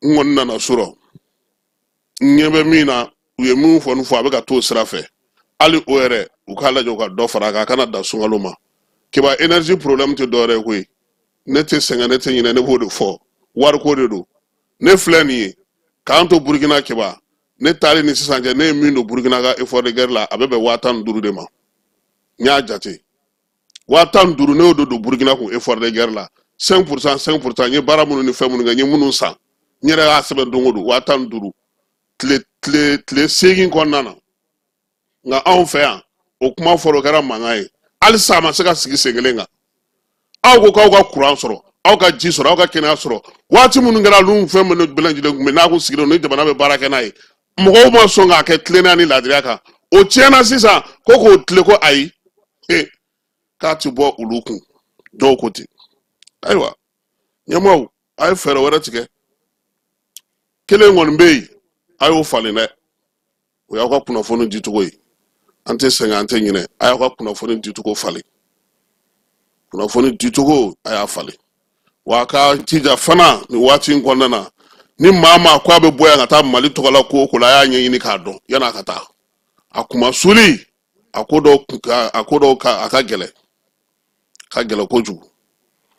S1: n kɔni nana sɔrɔ n ɲɛ bɛ min na, u ye min fɔ nin fɔ, a bɛ ka t'o sira fɛ. Hali o yɛrɛ, u k'a lajɛ u ka dɔ fara a kan, a kana dan sunkalo ma. Keba, énergie problème tɛ dɔwɛrɛ ye koyi. Ne tɛ sɛgɛn, ne tɛ ɲinɛ, ne b'o de fɔ, wariko de don. Ne filɛ nin ye k'an to Burukina. Keba, ne taali ni sisan cɛ, ne ye min don Burukina ka effort de guerre la, a bɛ bɛn 15 000 de ma. N y'a jate, 15 000, ne y'o de don Burukina kun effort de guerre la, 5%, 5%. N ye baara minnu ni fɛn minnu kɛ, n ye minnu san, n yɛrɛ y'a sɛbɛn don o don, 15 000 tile 8 kɔnɔna na. Nka anw fɛ yan, o kuma fɔra, o kɛra mankan ye. Halisa a ma se ka sigi sen kelen kan. Aw ko k'aw ka kuran sɔrɔ, aw ka ji sɔrɔ, aw ka kɛnɛya sɔrɔ. Waati minnu kɛra, olu fɛn minnu bɛɛ lajɛlen tun bɛ n'a kun sigilen ni jamana bɛ baara kɛ n'a ye, mɔgɔw ma sɔn k'a kɛ tilennenya ni laadiriya kan. O tiɲɛna sisan, ko k'o tile ko ayi, k'a ti bɔ olu kun. Dɔw ko ten. Ayiwa, ɲɛmaaw, a ye fɛɛrɛ wɛrɛ tigɛ. Kelen kɔni bɛ yen, a y'o falen dɛ, o y'aw ka kunnafoni dicogo ye. An tɛ sɛgɛn, an tɛ ɲinɛ. A y'aw ka kunnafoni dicogo falen, kunnafoni dicogo, a y'a falen. Wa a ka jija fana nin waati in kɔnɔna na, ni maa maa ko a bɛ bɔ yan ka taa Mali tɔgɔ la ko o ko la, a y'a ɲɛɲini k'a dɔn yan'a ka taa. A kuma suli A ko dɔw a ko dɔw ka a ka gɛlɛn, ka gɛlɛn kojugu.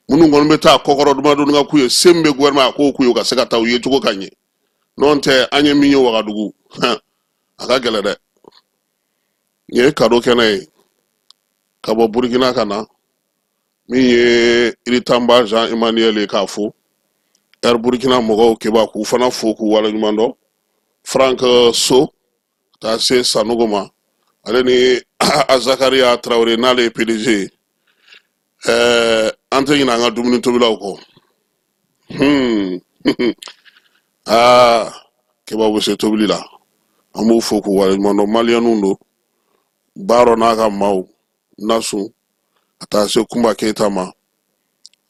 S1: Minnu kɔni bɛ taa kɔkɔrɔ dumadoni ka k'u ye, se min bɛ gouvernement a k'o k'u ye, u ka se ka taa u ye cogo ka ɲɛ. N'o tɛ, an ye min ye Wagadugu, a ka gɛlɛn dɛ. Nin ye kado kɛnɛ ye ka bɔ Burukina ka na, min ye Iritanba Jean Emmanuel ye, k'a fo Air Burukina mɔgɔw Keba, k'u fana fo k'u waleɲuman dɔn. Frank So taa se Sanogo ma, ale ni Azakariya Tarawele, n'ale ye PDG ye. An tɛ ɲinɛ an ka dumuni tobilaw kɔ. Aa, Keba bɛ se tobili la, an b'u fo k'u waleɲuman dɔn. Maliyɛnw don, Baarɔ n'a ka maaw nasun ka taa se Kunba Keyita ma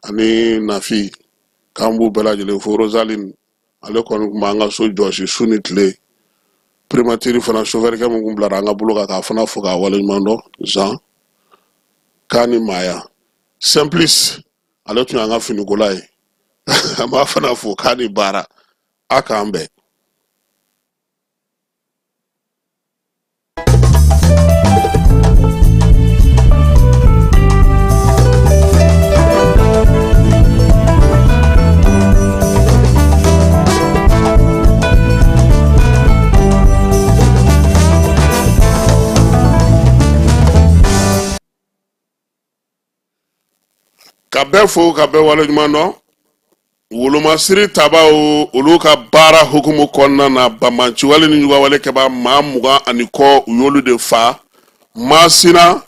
S1: ani Nafi, k'an b'u bɛɛ lajɛlen fo. Rosaline, ale kɔni tun b'an ka so jɔsi su ni tile. Primature fana, sofɛrikɛ min tun bilara an ka bolo kan, k'a fana fo k'a waleɲuman dɔn. Jean k'a ni maaya. Simplice, ale tun y'an ka finikola ye, an b'a fana fo k'a ni baara. A k'an bɛn. Ka bɛɛ fo ka bɛɛ waleɲuman dɔn. Wolomasiri tabaw, olu ka baara hukumu kɔnɔna na, banbaanciwale ni ɲugawale kɛbaa maa 20 ani kɔ, u y'olu de fa Masina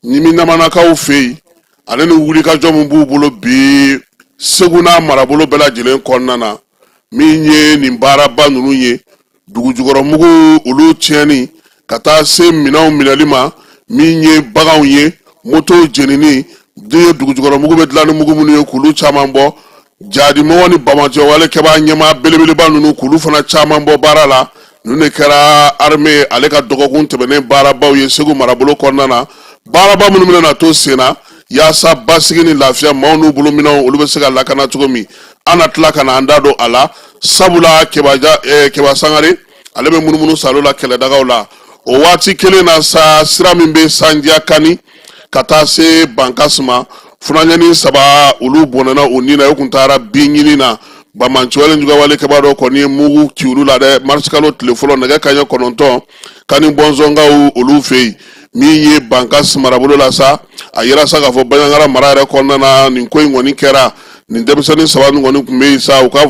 S1: ɲiminamanakaw fɛ yen, ale ni wulikajɔ min b'u bolo bi Segu n'a marabolo bɛɛ lajɛlen kɔnɔna na. Min ye nin baaraba ninnu ye, dugujukɔrɔmugu olu tiɲɛni ka taa se minɛnw minɛli ma, min ye baganw ye, motow jenini, min ye dugujukɔrɔmugu bɛ dilan ni mugu minnu ye, k'olu caman bɔ, jadimɔgɔ ni banbaanciwale kɛbaa ɲɛmaa belebeleba ninnu, k'olu fana caman bɔ baara la. Ninnu de kɛra armée ale ka dɔgɔkun tɛmɛnen baarabaw ye Segu marabolo kɔnɔna na, baaraba minnu bɛna to sen na yaasa basigi ni lafiya, maaw n'u bolo minɛnw, olu bɛ se ka lakana cogo min. An na tila ka na an da don a la, sabula Keba Sangare, ale bɛ munumunu salo la kɛlɛdagaw la. O waati kelen na sa, sira min bɛ Sandiya Kani ka taa se Bankasi ma, funankɛnin saba olu bɔnɛna u ni na. U kun taara bin ɲini na, banbaanciwale jugawale kɛbaa dɔ kɔni ye mugu ci olu la dɛ, marisikalo tile fɔlɔ, nɛgɛ kanɲɛ 9, Kani bɔnsɔnkaw olu fɛ yen. Min ye Bankasi marabolo la sa, a yira sa k'a fɔ Banjagara mara yɛrɛ kɔnɔna na, nin ko in kɔni kɛra. Nin denmisɛnnin saba nin kɔni tun bɛ yen sa, u ka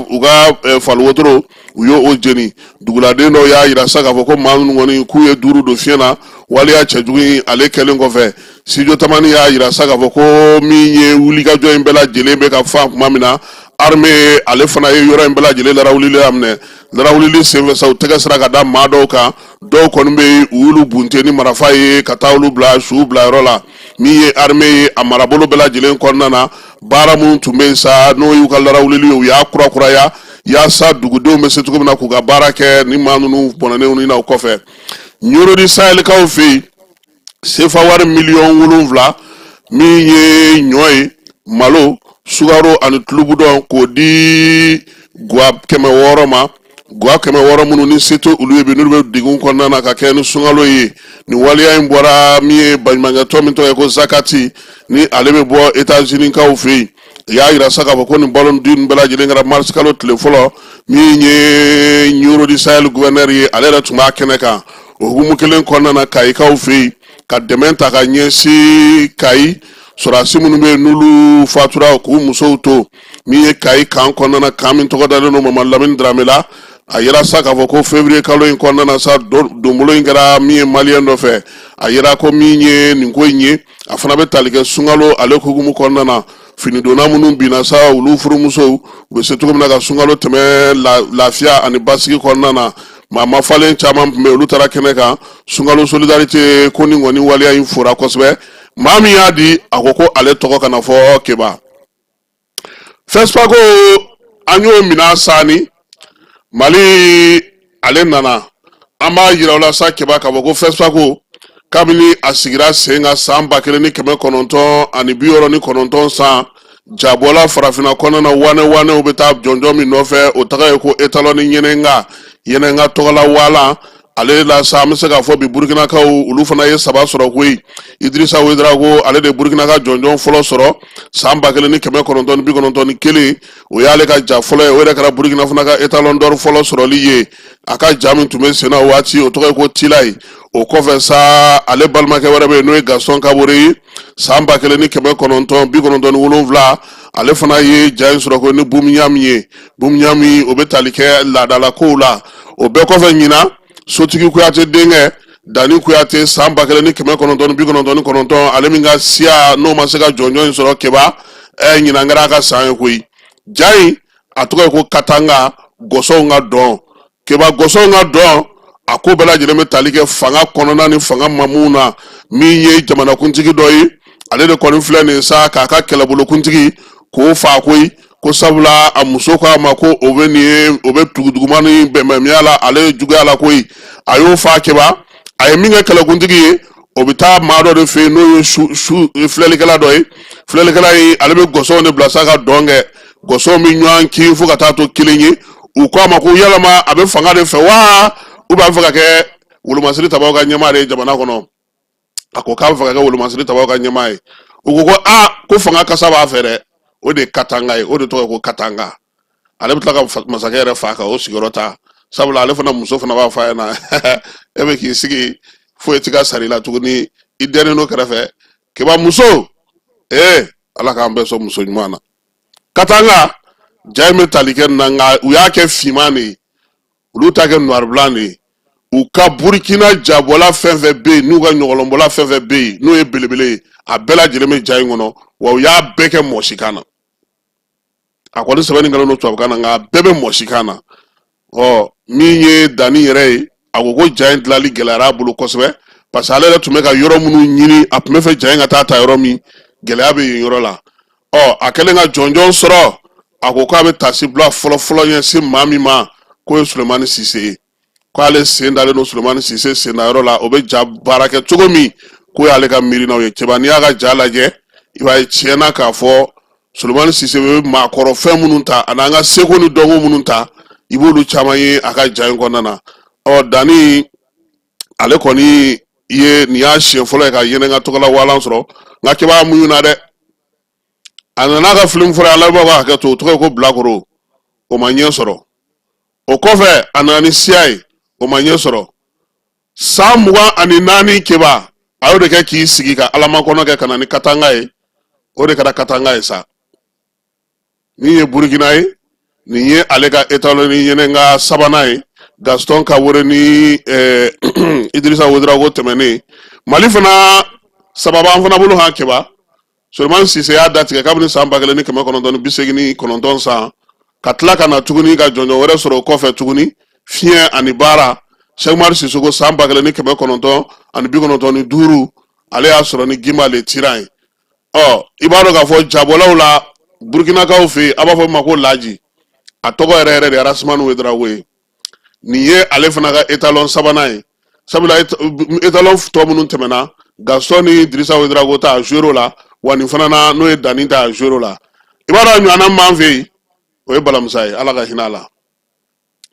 S1: faliwotoro, u y'o jeni. Duguladen dɔw y'a yira sa k'a fɔ ko maa ninnu kɔni, k'u ye duuru don fiɲɛ na waleya cɛjugu in ale kɛlen kɔfɛ. Studio Tamani y'a yira sa k'a fɔ ko min ye wulikajɔ in bɛɛ lajɛlen bɛ ka fan tuma min na, armée ale fana ye yɔrɔ in bɛɛ lajɛlen larawulili daminɛ. Larawulili senfɛ sa, u tɛgɛ sera ka da maa dɔw kan. Dɔw kɔni bɛ yen, u y'olu bunte ni marifa ye ka taa olu bila suw bila yɔrɔ la. Min ye armée ye, a marabolo bɛɛ lajɛlen kɔnɔna na, baara minnu tun bɛ yen sa, n'o y'u ka larawulili ye, u y'a kurakuraya yaasa dugudenw bɛ se cogo min na k'u ka baara kɛ ni maa ninnu bɔnɛnenw ni na. O kɔfɛ, Ɲoro du Sahelikaw fɛ yen, sefa wari miliyɔn 7, min ye ɲɔ ye, malo, sukaro ani tulubudɔn, k'o di gwa 600 ma, gwa 600 minnu ni se tɛ olu ye bi, n'olu bɛ degun kɔnɔna na ka kɛ ni sunkalo ye. Nin waleya in bɔra min ye baɲumankɛtɔn min tɔgɔ ye ko Zakati, ni ale bɛ bɔ États-Unis kaw fɛ yen. U y'a yira sa k'a fɔ ko nin balo di bɛɛ lajɛlen kɛra mars kalo tile fɔlɔ. Min ye Ɲoro du Sahel gouverneur ye, ale yɛrɛ tun b'a kɛnɛ kan. O hukumu kelen kɔnɔna na, Kayikaw fɛ yen, ka dɛmɛ ta ka ɲɛsin Kayi sɔrɔdasi minnu bɛ yen n'olu fatura k'u musow to, min ye Kayi kan kɔnɔna na, kan min tɔgɔ dalen don Mamadu Lamini Darame la. A yira sa k'a fɔ ko février kalo in kɔnɔna na sa, donbolo in kɛra min ye maliyɛn dɔ fɛ. A yira ko min ye nin ko in ye, a fana bɛ tali kɛ sunkalo ale hukumu kɔnɔna na, finidonna minnu binna sa, olu furumusow u bɛ se cogo min na ka sunkalo tɛmɛ lafiya ani basigi kɔnɔna na. Maa mafalen caman tun bɛ, olu taara kɛnɛ kan. Sunkalo solidarité ko nin kɔni waleya in fora kosɛbɛ. Maa min y'a di, a ko ko ale tɔgɔ kana fɔ. Keba, FESPACO, an y'o minɛn sanni Mali, ale nana. An b'a yira aw la sa, Keba, k'a fɔ ko FESPACO, kabini a sigira sen kan san 1969 san, jabɔla farafinna kɔnɔna na, wanɛ wanɛw bɛ taa jɔnjɔn min nɔfɛ, o taga ye ko étalon ni ɲɛnɛnga ɲɛnɛnga tɔgɔla walan. Ale la sa, an bɛ se k'a fɔ bi, Burukinakaw olu fana ye saba sɔrɔ koyi. Idirisa Wedarawogo, ale de Burukina ka jɔnjɔn fɔlɔ sɔrɔ san 1991. O y'ale ka ja fɔlɔ ye. O yɛrɛ kɛra Burukina fana ka étalon d'or fɔlɔ sɔrɔli ye. A ka ja min tun bɛ sen na o waati, o tɔgɔ ye ko Tilayi. O kɔfɛ sa, ale balimakɛ wɛrɛ bɛ yen, n'o ye Gaston Kabore ye. San 1997, ale fana ye ja in sɔrɔ ko ni Bumiɲami ye. Bumiɲami, o bɛ tali kɛ laadalakow la. O bɛɛ kɔfɛ, ɲinan, Sotigi Kuyate denkɛ Dani Kuyate, san 1999, ale min ka siya n'o ma se ka jɔnjɔn in sɔrɔ, Keba, ɲinan kɛra a ka san ye koyi. Ja in, a tɔgɔ ye ko Katanga Gɔsɔw ka dɔn. Keba, Gɔsɔw ka dɔn, a ko bɛɛ lajɛlen bɛ tali kɛ fanga kɔnɔna ni fanga mamuw na. Min ye jamanakuntigi dɔ ye, ale de kɔni filɛ nin sa k'a ka kɛlɛbolokuntigi k'o faa koyi, ko sabula a muso ko a ma ko o bɛ nin ye, o bɛ tuguduguma ni bɛnbɛnmiya la, ale ye juguya la koyi. A y'o faa. Keba, a ye min kɛ kɛlɛkuntigi ye, o bɛ taa maa dɔ de fɛ yen, n'o ye su su filɛlikɛla dɔ ye. Filɛlikɛla in, ale bɛ gɔsɔw de bila sa ka dɔn kɛ. Gɔsɔw bɛ ɲɔgɔn kin fo ka taa to kelen ye. U ko a ma ko yalama a bɛ fanga de fɛ wa, u b'a fɛ ka kɛ wolomasiri tabaw ka ɲɛmaa de ye jamana kɔnɔ? A ko k'a bɛ fɛ ka kɛ wolomasiri tabaw ka ɲɛmaa ye. U ko ko aa, ko fanga kasa b'a fɛ dɛ. O de ye Katanga ye, o de tɔgɔ ye ko Katanga. Ale bɛ tila ka masakɛ yɛrɛ fa ka o sigiyɔrɔ ta, sabula ale fana muso fana b'a fɔ a ɲɛna, e bɛ k'i sigi, foyi tɛ ka sara i la tuguni, i dɛnnen don kɛrɛfɛ. Keba muso, ee, Ala k'an bɛɛ sɔn muso ɲuman na. Katanga ja in bɛ tali kɛ nin na, nka u y'a kɛ finman de ye, olu ta kɛ noir blanc de ye. U ka Burukina jabɔla fɛn fɛn bɛ yen, n'u ka ɲɔgɔlɔnbɔla fɛn fɛn bɛ yen, n'o ye belebele ye, a bɛɛ lajɛlen bɛ ja in kɔnɔ. Wa u y'a bɛɛ kɛ mɔsikan na. A kɔni sɛbɛnni kɛlen don tubabukan na, nka a bɛɛ bɛ mɔsikan na. Ɔ, min ye Danni yɛrɛ ye, a ko ko ja in dilanli gɛlɛyara a bolo kosɛbɛ, parce que ale yɛrɛ tun bɛ ka yɔrɔ minnu ɲini, a tun bɛ fɛ ja in ka taa ta yɔrɔ min, gɛlɛya bɛ yen yɔrɔ la. Ɔ, a kɛlen ka jɔnjɔn sɔrɔ, a ko k'a bɛ taasibila fɔlɔ-fɔlɔ ɲɛsin maa min ma, k'o ye Sulemani Sise ye, k'ale sen dalen don Sulemani Sise sendayɔrɔ la, o bɛ ja baara kɛ cogo min, k'o y'ale ka miirinaw ye. Cɛba, n'i y'a ka ja lajɛ, i b'a ye tiɲɛ na k'a fɔ Sulemani Sise bɛ maakɔrɔ fɛn minnu ta ani an ka seko ni dɔnko minnu ta, i b'olu caman ye a ka ja in kɔnɔna na. Ɔ, Danni, ale kɔni ye nin y'a siɲɛ fɔlɔ ye ka Yennenga tɔgɔla walan sɔrɔ. Nka Keba muɲu na dɛ. A nana ka film fɔlɔ, a lamɛnbaaw ka hakɛ to, o tɔgɔ ye ko Bilakoro, o ma ɲɛ sɔrɔ. O kɔfɛ, a nana ni Siya ye, o ma ɲɛ sɔrɔ. San 24, Keba, a y'o de kɛ k'i sigi ka alamakɔnɔ kɛ ka na ni Katanga ye. O de kɛra Katanga ye sa. Min ye Burukina ye, nin ye ale ka étalon ni Yennenga sabanan ye, Gaston Kabore ni Idirisa Wedarawogo tɛmɛnen. Mali fana, saba b'an fana bolo han. Keba, Sulemani Sise y'a datigɛ kabini san 1989 san, ka tila ka na tuguni ka jɔnjɔn wɛrɛ sɔrɔ o kɔfɛ tuguni, Fiɲɛ ani baara, Sɛkumari Sisoko, san 1995, ale y'a sɔrɔ ni Gimba le tyran ye. Ɔ, i b'a dɔn k'a fɔ jabɔlaw la, Burukinakaw fɛ yen, a b'a fɔ min ma ko Laji, a tɔgɔ yɛrɛ yɛrɛ de ye Arasimani Wedarawogo ye. Nin ye ale fana ka étalon sabanan ye, sabula étalon tɔ minnu tɛmɛna, Gaston ni Dirisa Wedarawogo ta, a joué la, wa nin fana na, n'o ye Danni ta, a joué la. I b'a dɔn a ɲɔgɔnna min b'an fɛ yen, o ye Balamusa ye, Ala ka hinɛ a la.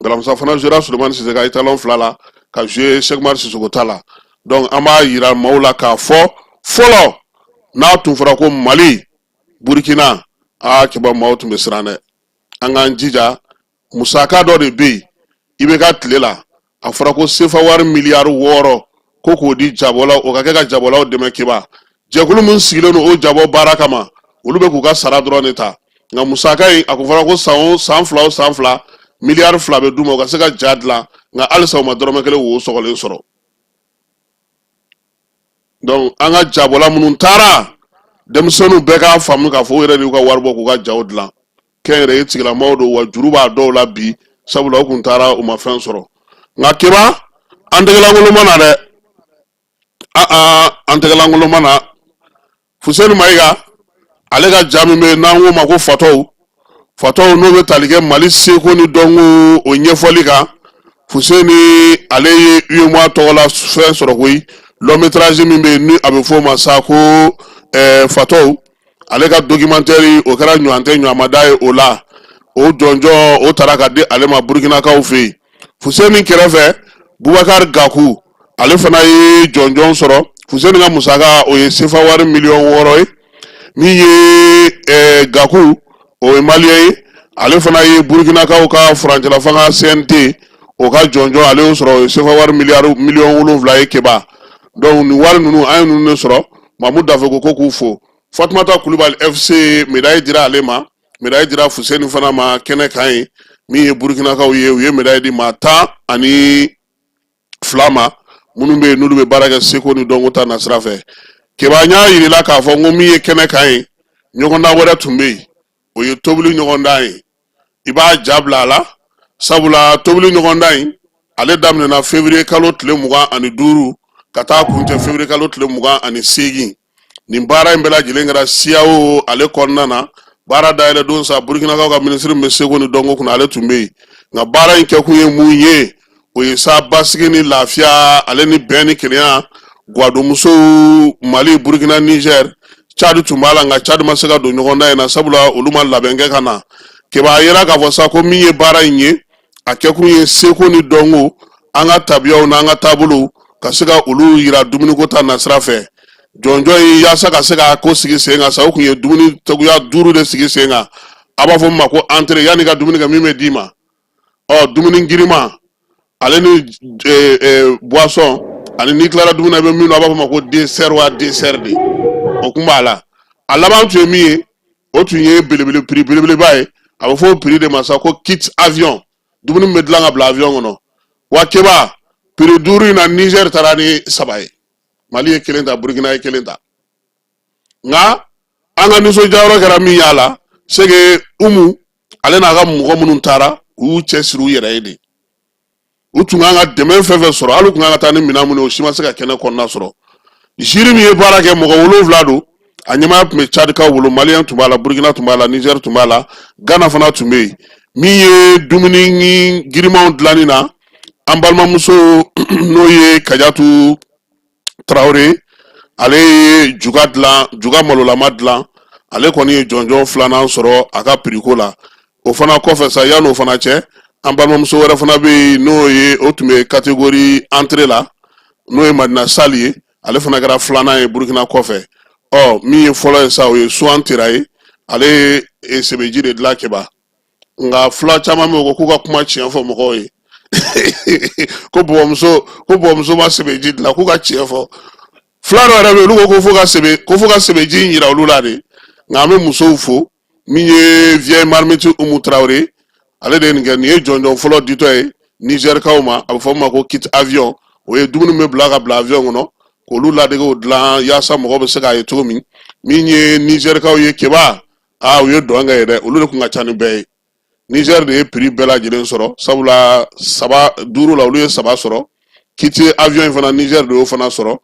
S1: Balamusa fana jouera Sulemani Sise ka étalon fila la, ka jouer Sɛkumari Sisoko ta la. Donc an b'a yira maaw la k'a fɔ fɔlɔ, n'a tun fɔra ko Mali, Burukina, aa, Keba, maaw tun bɛ siran dɛ. An k'an jija, musaka dɔ de bɛ yen i bɛ ka tile la, a fɔra ko sefa wari miliyari 6, ko k'o di jabɔlaw, o ka kɛ ka jabɔlaw dɛmɛ. Keba, jɛkulu min sigilen don o jabɔ baara kama, olu bɛ k'u ka sara dɔrɔn de ta, nka musaka in, a ko fɔra ko san o san fila o san fila, miliyari 2 bɛ d'u ma, u ka se ka ja dilan, nka halisa u ma dɔrɔmɛ kelen wo sɔgɔlen sɔrɔ. Donc an ka jabɔla minnu taara, denmisɛnninw bɛɛ k'a faamu k'a fɔ u yɛrɛ de y'u ka wari bɔ k'u ka jaw dilan. Kɛnyɛrɛye tigilamɔgɔw don, wa juru b'a dɔw la bi, sabula u kun taara, u ma fɛn sɔrɔ. Nka Keba, an tɛgɛlankolon ma na dɛ. Aa, an tɛgɛlankolon ma na. Fuseni Mayiga, ale ka ja min bɛ yen n'an k'o ma ko Fatɔw, Fatɔw, n'o bɛ tali kɛ Mali seko ni dɔnko o ɲɛfɔli kan, Fuseni, ale ye UEMOA tɔgɔ la fɛn sɔrɔ koyi. Long métrage min bɛ yen ni a bɛ f'o ma sa ko Fatɔw, ale ka documentaire, o kɛra ɲɔgɔn tɛ ɲɔgɔnmada ye o la. O jɔnjɔn, o taara ka di ale ma Burukinakaw fɛ yen. Fuseni kɛrɛfɛ, Bubakari Gaku, ale fana ye jɔnjɔn sɔrɔ. Fuseni ka musaka, o ye sefa wari miliyɔn 6 ye. Min ye Gaku, o ye maliyɛn ye, ale fana ye Burukinakaw ka furancɛla fanga CNT, o ka jɔnjɔn, ale y'o sɔrɔ, o ye sefa wari miliyari miliyɔn 7 ye, Keba. Donc nin wari ninnu, an ye ninnu de sɔrɔ. Mamu Dafe ko k'u fo. Fatumata Kulubali FC, médaille dira ale ma, médaille dira Fuseni fana ma kɛnɛ kan ye. Min ye Burukinakaw ye, u ye médaille di maa 12 ma, minnu bɛ yen n'olu bɛ baara kɛ seko ni dɔnko ta nasira fɛ. Keba, n y'a yirila k'a fɔ n ko min ye kɛnɛ kan ye, ɲɔgɔndan wɛrɛ tun bɛ yen, o ye tobili ɲɔgɔndan ye. I b'a ja bila a la, sabula tobili ɲɔgɔndan in, ale daminɛna février kalo tile 25 ka taa kuncɛ février kalo tile 28. Nin baara in bɛɛ lajɛlen kɛra CEAO ale kɔnɔna na. Baara dayɛlɛ don sa, Burukinakaw ka minisiri min bɛ seko ni dɔnko kunna, ale tun bɛ yen. Nka baara in kɛkun ye mun ye? O ye sa basigi ni lafiya, ale ni bɛn ni kelenya. Gwadonmusow, Mali, Burukina, Niger, Cadi tun b'a la, nka Cadi ma se ka don ɲɔgɔndan in na, sabula olu ma labɛn kɛ ka na. Keba, a yera k'a fɔ sa ko min ye baara in ye, a kɛkun ye seko ni dɔnko, an ka tabiyaw n'an ka taabolow, ka se ka olu yira dumuniko ta nasira fɛ. Jɔnjɔn in, yaasa ka se ka ko sigi sen kan sa, o kun ye dumuni cogoya duuru de sigi sen kan. A b'a fɔ min ma ko entrée, yanni ka dumuni kɛ, min bɛ d'i ma, ɔ dumuni girinman, ale ni boisson, ani n'i tilara dumuni na, i bɛ min dun, a b'a fɔ ma ko dessert wa dessert de, o kun b'a la. A laban tun ye min ye, o tun ye belebele, prix belebeleba ye. A bɛ fɔ o prix de ma sa ko kit avion, dumuni min bɛ dilan ka bila avion kɔnɔ. Wa Keba, prix duuru in na, Niger taara ni saba ye, Mali ye kelen ta, Burukina ye kelen ta. Nka an ka nisɔndiyayɔrɔ kɛra min y'a la, c'est que Umu, ale n'a ka mɔgɔ minnu taara, u y'u cɛsiri u yɛrɛ ye de. U tun kan ka dɛmɛ fɛn fɛn sɔrɔ, hali u tun kan ka taa ni minɛn minnu ye, o si ma se ka kɛnɛ kɔnɔna sɔrɔ. Jury min ye baara kɛ, mɔgɔ 7 don. A ɲɛmaaya tun bɛ Cadikaw bolo, Maliyɛn tun b'a la, Burukina tun b'a la, Niger tun b'a la, Gana fana tun bɛ yen. Min ye dumuni girimanw dilanni na, an balimamuso n'o ye Kajatu Tarawele, ale ye juga dilan, juga malolama dilan, ale kɔni ye jɔnjɔn filanan sɔrɔ a ka prix ko la. O fana kɔfɛ sa, yan'o fana cɛ, an balimamuso wɛrɛ fana bɛ yen, n'o ye o tun bɛ catégorie entrée la, n'o ye Madina Sali ye, ale fana kɛra filanan ye Burukina kɔfɛ. Ɔ min ye fɔlɔ ye sa, o ye Suwan Tera ye, ale ye sebeji de dilan, Keba. Nka fula caman bɛ yen ko k'u ka kuma tiɲɛ fɔ mɔgɔw ye ko bɔbɔmuso ma sebeji dilan, k'u ka tiɲɛ fɔ. Fula dɔw yɛrɛ bɛ yen, olu ko ko fo ka sebeji in yira olu la de. Nka an bɛ musow fo. Min ye vieille marmite Umu Tarawele, ale de ye nin kɛ. Nin ye jɔnjɔn fɔlɔ ditɔ ye Nizɛrikaw ma, a bɛ fɔ min ma ko kit avion. O ye dumuni min bɛ bila ka bila avion kɔnɔ, k'olu ladegew dilan yaasa mɔgɔ bɛ se k'a ye cogo min. Min ye Nizɛrikaw ye, Keba, aa, u ye dɔn kɛ yɛrɛ, olu de tun ka ca ni bɛɛ ye. Niger de ye prix bɛɛ lajɛlen sɔrɔ, sabula saba duuru la, olu ye saba sɔrɔ. Kit avion in fana, Niger de y'o fana sɔrɔ.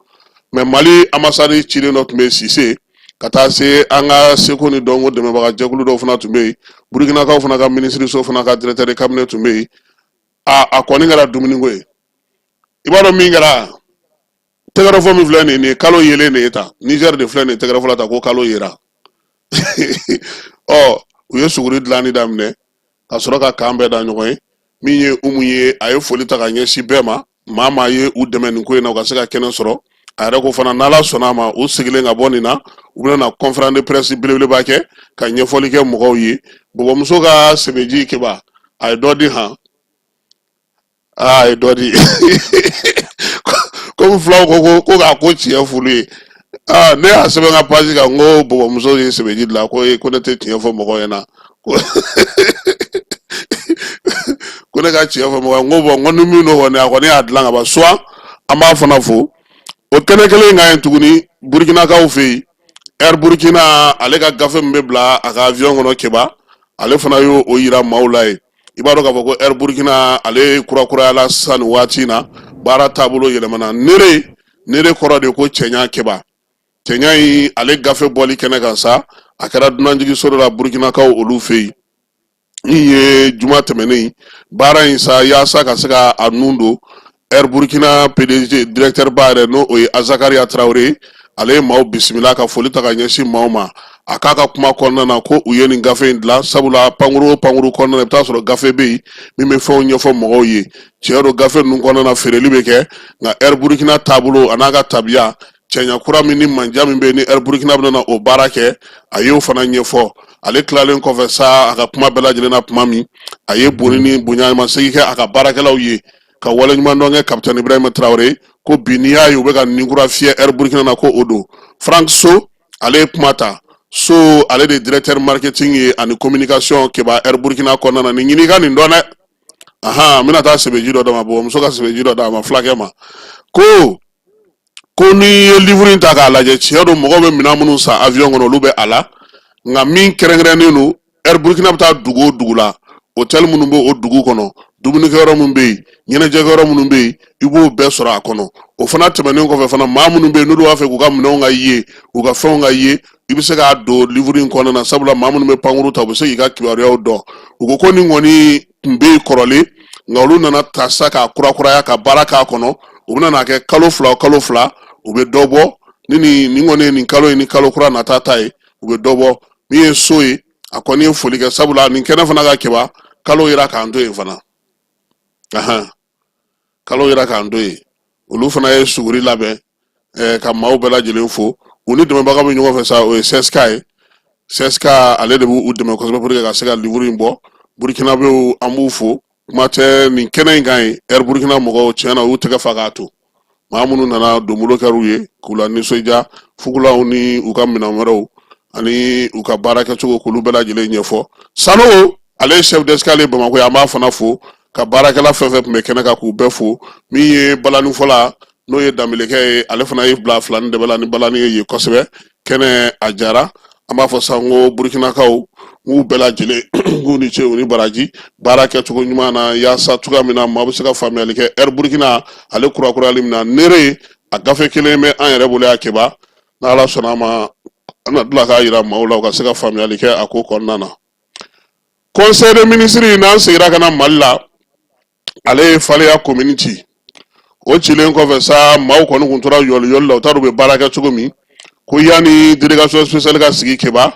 S1: Mais Mali ambassade cilen dɔ tun bɛ Sise, ka taa se an ka seko ni dɔnko dɛmɛbaga jɛkulu dɔw fana tun bɛ yen, Burukinakaw fana ka minisiriso fana ka directeur de cabinet tun bɛ yen. A kɔni kɛra dumuniko ye. I b'a dɔn min kɛra, tɛgɛrɛfɔ min filɛ nin ye, kalo yelen de ye tan. Niger de filɛ nin ye tɛgɛrɛfɔ la ta ko kalo yera. Ɔ u ye suguri dilanni daminɛ ka sɔrɔ ka kan bɛɛ da ɲɔgɔn ye. Min ye Umu ye, a ye foli ta ka ɲɛsin bɛɛ ma, maa maa ye u dɛmɛ nin ko in na, u ka se ka kɛnɛ sɔrɔ. A yɛrɛ ko fana, n'Ala sɔnna a ma, u segilen ka bɔ nin na, u bɛna na conférence de presse belebeleba kɛ ka ɲɛfɔli kɛ mɔgɔw ye. Bɔbɔmuso ka sɛbɛji, Keba, a ye dɔ di han. Aa, a ye dɔ di. Komi fulaw ko k'a ko tiɲɛ f'olu ye, aa, ne y'a sɛbɛn n ka page kan n ko bɔbɔmuso ye sɛbɛji dilan, ko ne tɛ tiɲɛ fɔ mɔgɔw ɲɛna, ko ne ka tiɲɛ fɔ mɔgɔw ye. N ko bon, n ko ni min don kɔni, a kɔni y'a dilan ka ban. Soit an b'a fana fo. O kɛnɛ kelen in kan yen tuguni, Burukinakaw fɛ yen, Air Burkina, ale ka gafe min bɛ bila a ka avion kɔnɔ, Keba, ale fana y'o o yira maaw la yen. I b'a dɔn k'a fɔ ko Air Burkina, ale kurakurayala sisan nin waati in na, baara taabolo yɛlɛmana. Nere nere kɔrɔ de ko cɛɲa, Keba. Cɛɲa in, ale gafe bɔli kɛnɛ kan sa, a kɛra dunanjiginso dɔ la Burukinakaw olu fɛ yen, min ye juma tɛmɛnen. Baara in sa, yaasa ka se ka a nun don, Air Burkina PDG, directeur ba yɛrɛ, n'o o ye Azakaria Traoré, Ale ye maaw bisimila ka foli ta ka ɲɛsin maaw ma. A k'a ka kuma kɔnɔna na ko u ye nin gafe in dilan, sabula pankuru o pankuru kɔnɔna na, i bɛ taa sɔrɔ gafe bɛ yen min bɛ fɛnw ɲɛfɔ mɔgɔw ye. Tiɲɛ don, gafe ninnu kɔnɔna na, feereli bɛ kɛ, nka Air Burkina taabolo a n'a ka tabiya cɛɲa kura min ni manja min bɛ yen ni Air Burkina bɛna na o baara kɛ, a y'o fana ɲɛfɔ. Ale tilalen kɔfɛ sa a ka kuma bɛɛ lajɛlen na tuma min, a ye boni ni bonyamasegin kɛ a ka baarakɛlaw ye, ka waleɲumandɔn kɛ kapitɛni Ibrahima Traoré, ko bi n'i y'a ye u bɛ ka ninkura fiyɛ Air Burkina na, ko o don. Frank So, ale ye kuma ta. So, ale de directeur marketing ye ani communication Keba Air Burkina kɔnɔna na. Nin ɲini ka nin dɔn dɛ. Ahan, n bɛna taa sɛbɛji dɔ d'a ma, bɔgɔmuso ka sɛbɛji dɔ d'a ma fulakɛ ma. Ko n'i ye livre in ta k'a lajɛ, tiɲɛ don, mɔgɔw bɛ minɛn minnu san avion kɔnɔ, olu bɛ a la, nka min kɛrɛnkɛrɛnnen don, Air Burkina bɛ taa dugu o dugu la, hôtel minnu bɛ o dugu kɔnɔ, dumunikɛyɔrɔ minnu bɛ yen, ɲɛnajɛkɛyɔrɔ minnu bɛ yen, i b'o bɛɛ sɔrɔ a kɔnɔ. O fana tɛmɛnen kɔfɛ fana, maa minnu bɛ yen n'olu b'a fɛ k'u ka minɛnw ka ye, u ka fɛnw ka ye, i bɛ se k'a don livre in kɔnɔna na, sabula maa minnu bɛ pankuru ta, u bɛ se k'i ka kibaruyaw dɔn. U ko ko nin kɔni tun bɛ yen kɔrɔlen, nka olu nana ta sa k'a kurakuraya ka baara k'a kɔnɔ. U bɛna n'a kɛ kalo 2 o kalo 2, u bɛ dɔ bɔ ni nin kɔni ye nin kalo ye, ni kalo kura nata ta ye, u bɛ dɔ bɔ. Min ye so ye, a kɔni ye foli kɛ, sabula nin kɛnɛ fana ka keba kalo yira k'an to yen fana. Ahan, kalo yira k'an to yen. Olu fana ye suguri labɛn ka maaw bɛɛ lajɛlen fo. U ni dɛmɛbaga bɛ ɲɔgɔn fɛ sa, o ye CSK ye. CSK, ale de b'u dɛmɛ kosɛbɛ pour que ka se ka livre in bɔ. Burukinabew, an b'u fo. Kuma tɛ nin kɛnɛ in kan ye, Air Burkina mɔgɔw, tiɲɛ na, u y'u tɛgɛ fa k'a to. Maa minnu nana, donbolo kɛr'u ye k'u la nisɔndiya, fugulaw ni u ka minɛn wɛrɛw ani u ka baara kɛcogo, k'olu bɛɛ lajɛlen ɲɛfɔ. Sanogo, ale ye chef d'escale ye Bamakɔ ye, an b'a fana fo, ka baarakɛla fɛn fɛn tun bɛ kɛnɛ kan, k'u bɛɛ fo. Min ye balanifɔla, n'o ye danbelekɛ ye, ale fana ye bila fila ni dɛbɛ la ni balani ye yen kosɛbɛ. Kɛnɛ a jara. An b'a fɔ sa ko Burukinakaw, k'u bɛɛ lajɛlen k'u ni ce, u ni baraji baara kɛcogo ɲuman na, yaasa cogoya min na maa bɛ se ka faamuyali kɛ Air Burkina ale kurakurayali min na. Nere a gafe kelen bɛ an yɛrɛ bolo yan Keba, n'Ala sɔnna a ma, an na tila k'a yira maaw la, u ka se ka faamuyali kɛ a ko kɔnɔna na. Conseil des ministres, n'an seginna ka na Mali la, ale ye Faleya komini ci. O cilen kɔfɛ sa, maaw kɔni kun tora yɔli yɔli la, u t'a dɔn u bɛ baara kɛ cogo min. Ko yanni délégation spéciale ka sigi Keba,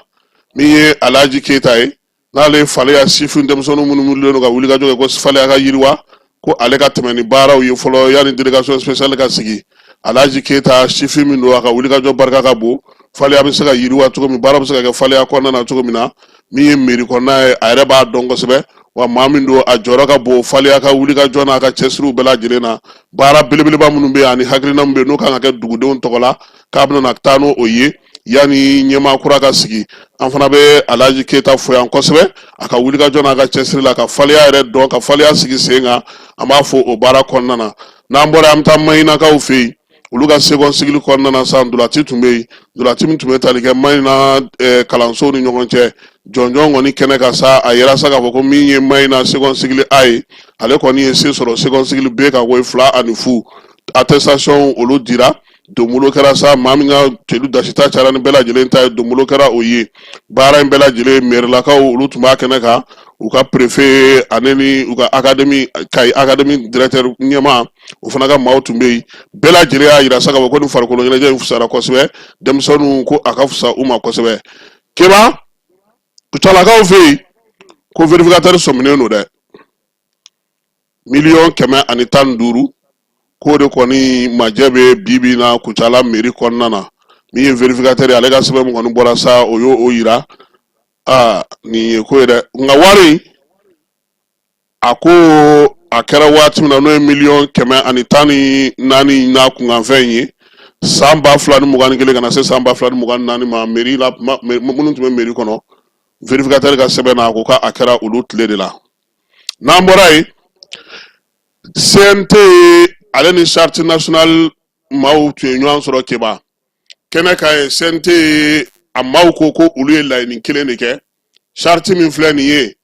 S1: min ye Alhaji Keyita ye, n'ale ye Faleya sifin denmisɛnnin minnu wulilen don ka wulikajɔ kɛ ko Faleya ka yiriwa, ko ale ka tɛmɛ ni baaraw ye fɔlɔ yanni délégation spéciale ka sigi. Alhaji Keyita, sifin min don, a ka wulikajɔ barika ka bon. Faleya bɛ se ka yiriwa cogo min, baara bɛ se ka kɛ Faleya kɔnɔna na cogo min na, min ye mairie kɔnɔna ye, a yɛrɛ b'a dɔn kosɛbɛ. Wa maa min don, a jɔyɔrɔ ka bon Faleya ka wulikajɔ n'a ka cɛsiriw bɛɛ lajɛlen na. Baara belebeleba minnu bɛ yen ani hakilina min bɛ yen n'o kan ka kɛ dugudenw tɔgɔ la, k'a bɛna taa n'o ye yanni ɲɛmaa kura ka sigi. An fana bɛ Alhaji Keyita fo yan kosɛbɛ, a ka wulikajɔ n'a ka cɛsiri la ka Faleya yɛrɛ dɔn, ka Faleya sigi sen kan. An b'a fo o baara kɔnɔna na. N'an bɔra, an bɛ taa Mahinakaw fɛ yen. Olu ka second cycle kɔnɔna na sa, ntolaci tun bɛ yen, ntolaci min tun bɛ tali kɛ Mahina kalansow ni ɲɔgɔn cɛ. Jɔnjɔn kɔni kɛnɛ kan sa, a yera sa k'a fɔ ko min ye Mahina second cycle A ye, ale kɔni ye se sɔrɔ second cycle B kan ko ye 2-0. Attestation olu dira, donbolo kɛra sa. Maa min ka celu dasita cayara ni bɛɛ lajɛlen ta ye, donbolo kɛra o ye. Baara in bɛɛ lajɛlen, mɛrilakaw olu tun b'a kɛnɛ kan, u ka préfet ani ni u ka académie, Kayi académie directeur ɲɛmaa, o fana ka maaw tun bɛ yen. Bɛɛ lajɛlen y'a yira sa k'a fɔ ko nin farikolo ɲɛnajɛ in fisayara kosɛbɛ denmisɛnninw, ko a ka fisa u ma kosɛbɛ. Keba, Kucalakaw fɛ yen, ko vérificateur sɔminen don dɛ, 115 miliyɔn, k'o de kɔni majɛ bɛ bi bi na Kucala mairie kɔnɔna na. Min ye vérificateur ye, ale ka sɛbɛn min kɔni bɔra sa, o y'o yira. Aa, nin ye ko ye dɛ. Nka wari, a ko a kɛra waati min na, n'o ye 114 miliyɔn n'a kunkanfɛn ye, san 2021 ka na se san 2024 ma, mairie la, minnu tun bɛ mairie kɔnɔ, vérificateur ka sɛbɛn na, a ko k'a kɛra olu tile de la. N'an bɔra yen, CNT ale ni charte nationale maaw tun ye ɲɔgɔn sɔrɔ Keba kɛnɛ kan yen. CNT a maaw ko ko olu ye laɲini kelen de kɛ: charte min filɛ nin ye,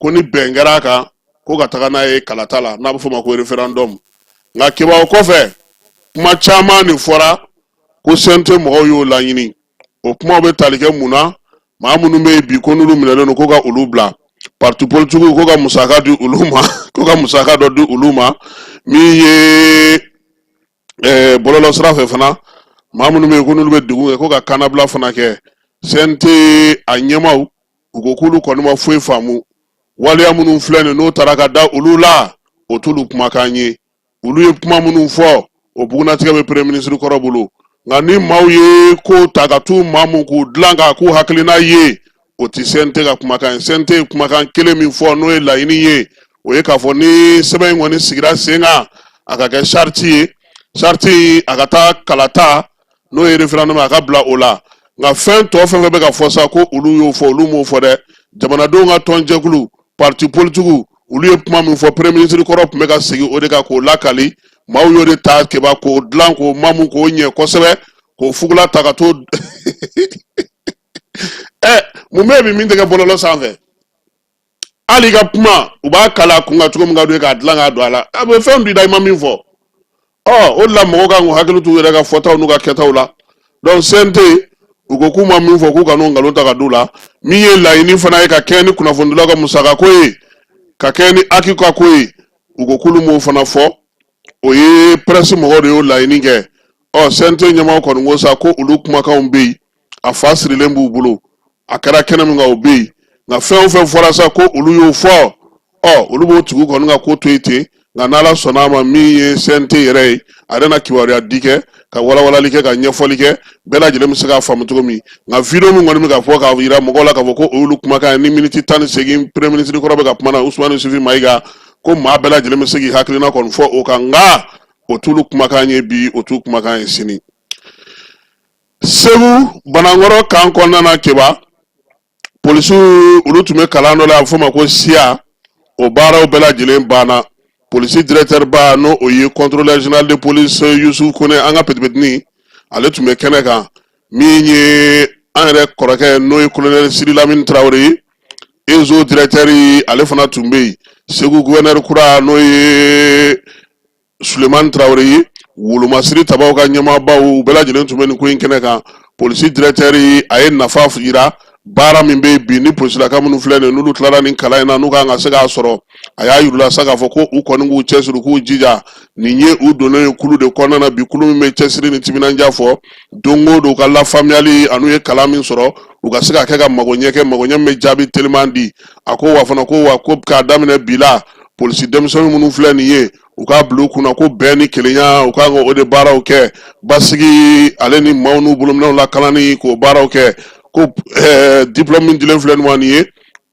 S1: ko ni bɛn kɛra a kan, ko ka taga n'a ye kalata la, n'a bɛ f'o ma ko référendum. Nka Keba, o kɔfɛ, kuma caman nin fɔra ko CNT mɔgɔw y'o laɲini. O kumaw bɛ tali kɛ mun na? Maa minnu bɛ yen bi ko n'olu minɛlen don, ko ka olu bila, parti politique ko ka musaka di olu ma, ko ka musaka dɔ di olu ma. Min ye bɔlɔlɔ sira fɛ fana, Maa minnu bɛ yen ko n'olu bɛ degun kɛ, ko ka kannabila fana kɛ. CNT a ɲɛmaaw, u ko k'olu kɔni ma foyi faamu. Waleya minnu filɛ nin, n'o taara ka da olu la, o t'olu kumakan ye. Olu ye kuma minnu fɔ, o bugunnatigɛ bɛ premier ministre kɔrɔ bolo. Nka ni maaw ye ko ta ka t'u maamu k'u dilan k'a k'u hakilina ye, o tɛ CNT ka kumakan ye. CNT ye kumakan kelen min fɔ, n'o ye laɲini ye, o ye k'a fɔ ni sɛbɛn in kɔni sigira sen kan, a ka kɛ sariti ye. Sariti, a ka taa kalata, n'o ye référendum, a ka bila o la. Nka fɛn tɔ fɛn fɛn bɛ ka fɔ sa ko olu y'o fɔ, olu m'o fɔ dɛ. Jamanadenw ka tɔnjɛkulu, parti politigiw, olu ye kuma min fɔ, premier ministre kɔrɔ tun bɛ ka segin o de kan k'o lakali. Maaw y'o de ta Keba k'o dilan, k'o mamu, k'o ɲɛ kosɛbɛ, k'o fugula ta ka t'o ɛ. Mun bɛ yen bi min tɛ kɛ bɔlɔlɔ sanfɛ? Hali i ka kuma, u b'a kala a kun kan cogo min ka d'u ye, k'a dilan k'a don a la. A bɛ fɛn dun i da, i ma min fɔ. Ɔ, o de la mɔgɔw kan k'u hakili t'u yɛrɛ ka fɔtaw n'u ka kɛtaw la. Donc CNT, u ko k'u ma min fɔ, k'u kan'o nkalon ta ka d'u la. Min ye laɲini fana ye ka kɛɲɛ ni kunnafonidilaw ka musakako ye, ka kɛɲɛ ni HAC ka ko ye, u ko k'olu m'o fana fɔ. O ye presse mɔgɔw de y'o laɲini kɛ. Ɔ, CNT ɲɛmaaw kɔni ko sa ko olu kumakanw bɛ yen, a fa sirilen b'u bolo, a kɛra kɛnɛ min kan, o bɛ yen. Nka fɛn o fɛn fɔra sa ko olu y'o fɔ, ɔ, olu b'o tigiw kɔni ka ko to yen ten. Nka n'Ala sɔnna a ma, min ye CNT yɛrɛ ye, a yɛrɛ na kibaruya di kɛ, ka walawalali kɛ, ka ɲɛfɔli kɛ, bɛɛ lajɛlen bɛ se k'a faamu cogo min. Nka video min kɔni bɛ ka fɔ k'a jira mɔgɔw la k'a fɔ ko o y'olu kumakan ye, ni miniti 18 premier ministre kɔrɔ bɛ ka kuma na, Usumani Isufi Mayiga, ko maa bɛɛ lajɛlen bɛ se k'i hakilina kɔni fɔ o kan, nka o t'olu kumakan ye bi, o t'u kumakan ye sini. Segu Banankɔrɔ kan kɔnɔna na, Keba, polisiw, olu tun bɛ kalan dɔ la, a bɛ f'o ma ko SIA. O baaraw bɛɛ lajɛlen banna. Polisi directeur ba, n'o o ye contrôleur général de police Yusufu Kone, an ka petipetini, ale tun bɛ kɛnɛ kan. Min ye an yɛrɛ kɔrɔkɛ, n'o ye colonel Sidi Lamini Tarawele ye, ESO directeur, ale fana tun bɛ yen. Segu gouverneur kura, n'o ye Sulemani Tarawele ye, wolomasiri tabaw ka ɲɛmaabaw, u bɛɛ lajɛlen tun bɛ nin ko in kɛnɛ kan. Polisi directeur, a ye nafa yira baara min bɛ bi ni polisilaka minnu filɛ nin, n'olu tilara nin kalan in na, n'u kan ka se k'a sɔrɔ. A y'a yir'u la sa k'a fɔ ko u kɔni k'u cɛsiri, k'u jija. Nin ye u donnen ye kulu de kɔnɔna na bi, kulu min bɛ cɛsiri ni timinandiya fɔ don o don, u ka lafaamuyali an'u ye kalan min sɔrɔ, u ka se ka kɛ ka magoɲɛ kɛ, magoɲɛ min bɛ jaabi teliman di. A ko wa fana ko wa ko k'a daminɛ bi la, polisi denmisɛnnin minnu filɛ nin ye, u k'a bila u kunna ko bɛn ni kelenya, u kan ka o de baaraw kɛ, basigi ale ni maaw n'u bolominɛnw lakanani, k'o baaraw kɛ. Ko diplôme min dilen filɛ nin ma nin ye,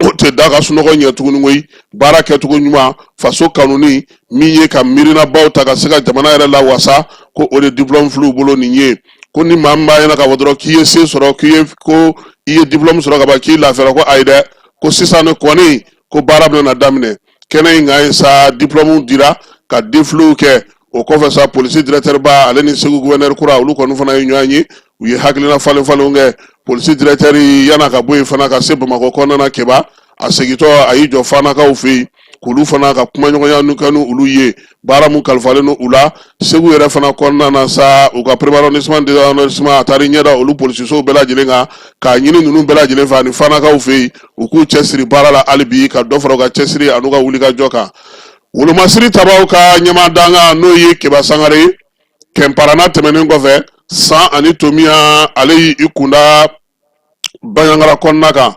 S1: o tɛ da ka sunɔgɔ ɲɛ tuguni koyi. Baara kɛcogo ɲuman, faso kanuni, min ye ka miirinabaw ta ka se ka jamana yɛrɛ lawasa, ko o de diplôme filɛ u bolo nin ye. Ko ni maa min b'a ɲɛna k'a fɔ dɔrɔn k'i ye se sɔrɔ, k'i ye ko i ye diplôme sɔrɔ ka ban, k'i lafiyara, ko ayi dɛ, ko sisan ne kɔni ko baara bɛna daminɛ kɛnɛ in kan yen sa. Diplôme dira ka défilew kɛ. O kɔfɛ sa, polisi directeur ba, ale ni Segu gouverneur kura, olu kɔni fana ye ɲɔgɔn ye, u ye hakilina falen falenw kɛ. Polisi directeur, yan'a ka bɔ yen fana ka se Bamakɔ kɔnɔna na, Keba, a segintɔ, a y'i jɔ Fanakaw fɛ yen, k'olu fana ka kumaɲɔgɔnya kɛ ni olu ye, baara mun kalifalen don u la Segu yɛrɛ fana kɔnɔna na sa, u ka premier arrondissement, deuxième arrondissement. A taara ɲɛda olu polisisow bɛɛ lajɛlen kan, k'a ɲini ninnu bɛɛ lajɛlen fɛ ani Fanakaw fɛ yen, u k'u cɛsiri baara la hali bi, ka dɔ fara u ka cɛsiri an'u ka wulikajɔ kan. Wolomasiri tabaw ka ɲɛmaa dankan, n'o ye Keba Sangare ye, Kɛnparana tɛmɛnen kɔfɛ San ani Tomiya, ale y'i kunda Banjagara kɔnɔna kan.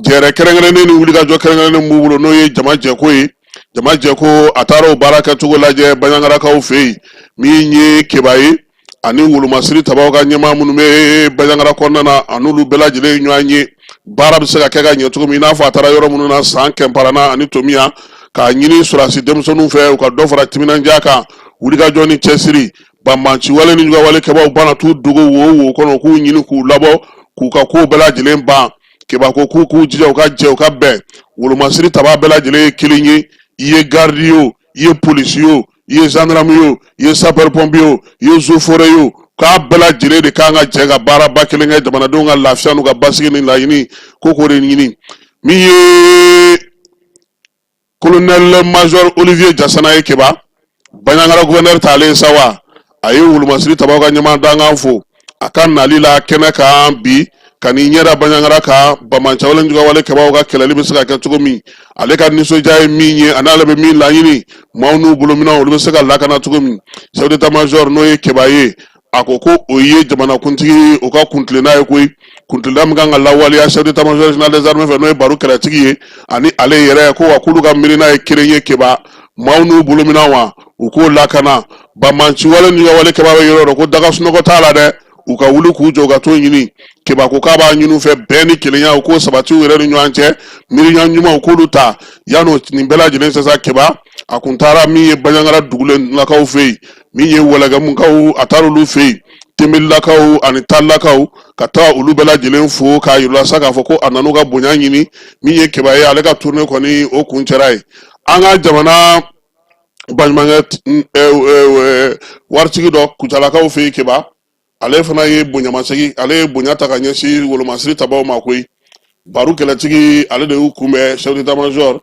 S1: Jɛrɛ kɛrɛnkɛrɛnnen ni wulikajɔ kɛrɛnkɛrɛnnen b'u bolo, n'o ye jama jɛko ye. Jama jɛko, a taara o baara kɛcogo lajɛ Banjagarakaw fɛ yen. Min ye Keba ye ani wolomasiri tabaw ka ɲɛmaa minnu bɛ Banjagara kɔnɔna na, a n'olu bɛɛ lajɛlen ye ɲɔgɔn ye, baara bɛ se ka kɛ ka ɲɛ cogo min, i n'a fɔ a taara yɔrɔ minnu na San, Kɛnparana ani Tomiya, k'a ɲini sɔrɔdasi denmisɛnninw fɛ, u ka dɔ fara timinandiya kan, wulikajɔ ni cɛsiri. Banbaanci wale ni juguya wale kɛbaaw bana t'u dogo wo wo kɔnɔ, k'u ɲini k'u labɔ, k'u ka kow bɛɛ lajɛlen ban. Keba ko k'u k'u jija, u ka jɛ, u ka bɛn. Wolomasiri tabaa bɛɛ lajɛlen ye kelen ye. I ye garidi ye o, i ye polisi ye o, i ye gendarme ye o, i ye sapeur pompier ye o, i ye eaux et forêts ye o, k'a bɛɛ lajɛlen de kan ka jɛ ka baaraba kelen kɛ jamanadenw ka lafiya n'u ka basigi ni laɲini ko k'o de ɲini. Min ye colonel major Olivier Jasana ye, Keba, Banjagara gouverneur talen sa wa, a ye wolomasiri tabaw ka ɲɛmaa dankan fo a ka nali la kɛnɛ kan bi, ka n'i ɲɛda Banjagara kan, banbaanciwale juguyawale kɛbaaw ka kɛlɛli bɛ se ka kɛ cogo min. Ale ka nisɔndiya ye min ye ani ale bɛ min laɲini, maaw n'u bolominɛnw, olu bɛ se ka lakana cogo min. Chef d'état major, n'o ye Keba ye, A ko ko o ye jamanakuntigi o ka kuntilenna ye koyi, kuntilenna min kan ka lawaleya chef d'état-major général des armées fɛ, n'o ye Baru kɛlɛtigi ye ani ale yɛrɛ. Ko wa k'olu ka miirina ye kelen ye Keba, maaw n'u bolominɛn wa u k'o lakana. Banbaanciwale ni wale kɛba bɛ yɔrɔ dɔ ko daga sunɔgɔ t'a la dɛ, u ka wuli k'u jɔ ka t'o ɲini. Keba ko k'a b'a ɲini u fɛ bɛn ni kelenya, u k'o sabati u yɛrɛ ni ɲɔgɔn cɛ, miiriya ɲumanw k'olu ta. Yan'o nin bɛɛ lajɛlen cɛ sa, Keba a kun taara min ye Banjagara dugulenlakaw fɛ yen, min ye Wɛlɛgɛmukaw, a taara olu fɛ yen, Tenbelilakaw ani Talilakaw, ka taa olu bɛɛ lajɛlen fo k'a yir'u la sa k'a fɔ ko a nan'u ka bonya ɲini. Min ye Keba ye, ale ka tournée kɔni o kuncɛra yen. An ka jamana baɲumankɛ waritigi dɔ Kucalakaw fɛ yen, Keba, ale fana ye bonyamasegin, ale ye bonya ta ka ɲɛsin wolomasiri tabaw ma koyi. Baru kɛlɛtigi, ale de y'u kunbɛn, chef d'état major,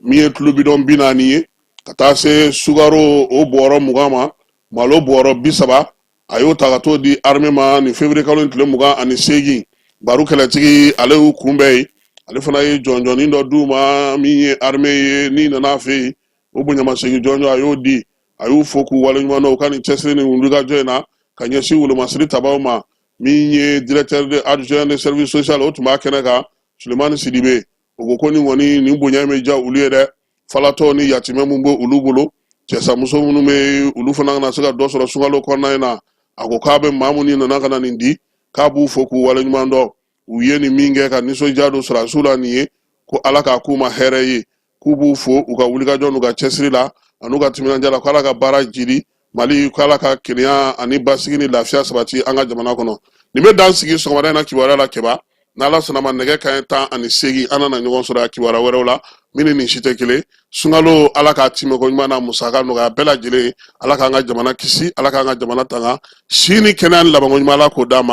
S1: min ye tulu bidɔn 40 ye ka taa se sukaro o bɔrɔ 20 ma, malo bɔrɔ 30, a y'o ta ka t'o di armée ma nin février kalo in tile 28. Baru kɛlɛtigi, ale y'u kunbɛn yen, ale fana ye jɔnjɔnin dɔ d'u ma. Min ye armée ye n'i nana a fɛ yen, o bonyamasegin jɔnjɔn a y'o di. A y'u fo k'u waleɲuman dɔn u ka nin cɛsiri ni wulikajɔ in na ka ɲɛsin wolomasiri tabaw ma. Min ye directeur de adjoint de service social, o tun b'a kɛnɛ kan, Sulemani Sidibe, o ko ko nin kɔni nin bonya in bɛ diya olu ye dɛ. Falatɔ ni yatimɛ mun bɛ olu bolo, cɛsamuso minnu bɛ, olu fana kana se ka dɔ sɔrɔ sunkalo kɔnɔna in na. A ko k'a bɛ maa minnu nana ka na nin di, k'a b'u fo k'u waleɲuman dɔn. U ye nin min kɛ ka nisɔndiya don sɔrɔdasiw la nin ye, ko Ala k'a k'u ma hɛrɛ ye. K'u b'u fo u ka wulikajɔ n'u ka cɛsiri la an'u ka timinandiya la, ko Ala ka baara jidi Mali, ko Ala ka kelenya ani basigi ni lafiya sabati an ka jamana kɔnɔ. Nin bɛ dan sigi sɔgɔmada in na kibaruya la, Keba. N'Ala sɔnna ma, nɛgɛ kanɲɛ 18, an nana ɲɔgɔn sɔrɔ yan kibaruya wɛrɛw la min ni nin si tɛ kelen. Sunkalo, Ala k'a timɛko ɲuman n'a musaka nɔgɔya bɛɛ lajɛlen. Ala k'an ka jamana kisi, Ala k'an ka jamana tanga, si ni kɛnɛya ni labanko ɲuman, Ala k'o d'an ma.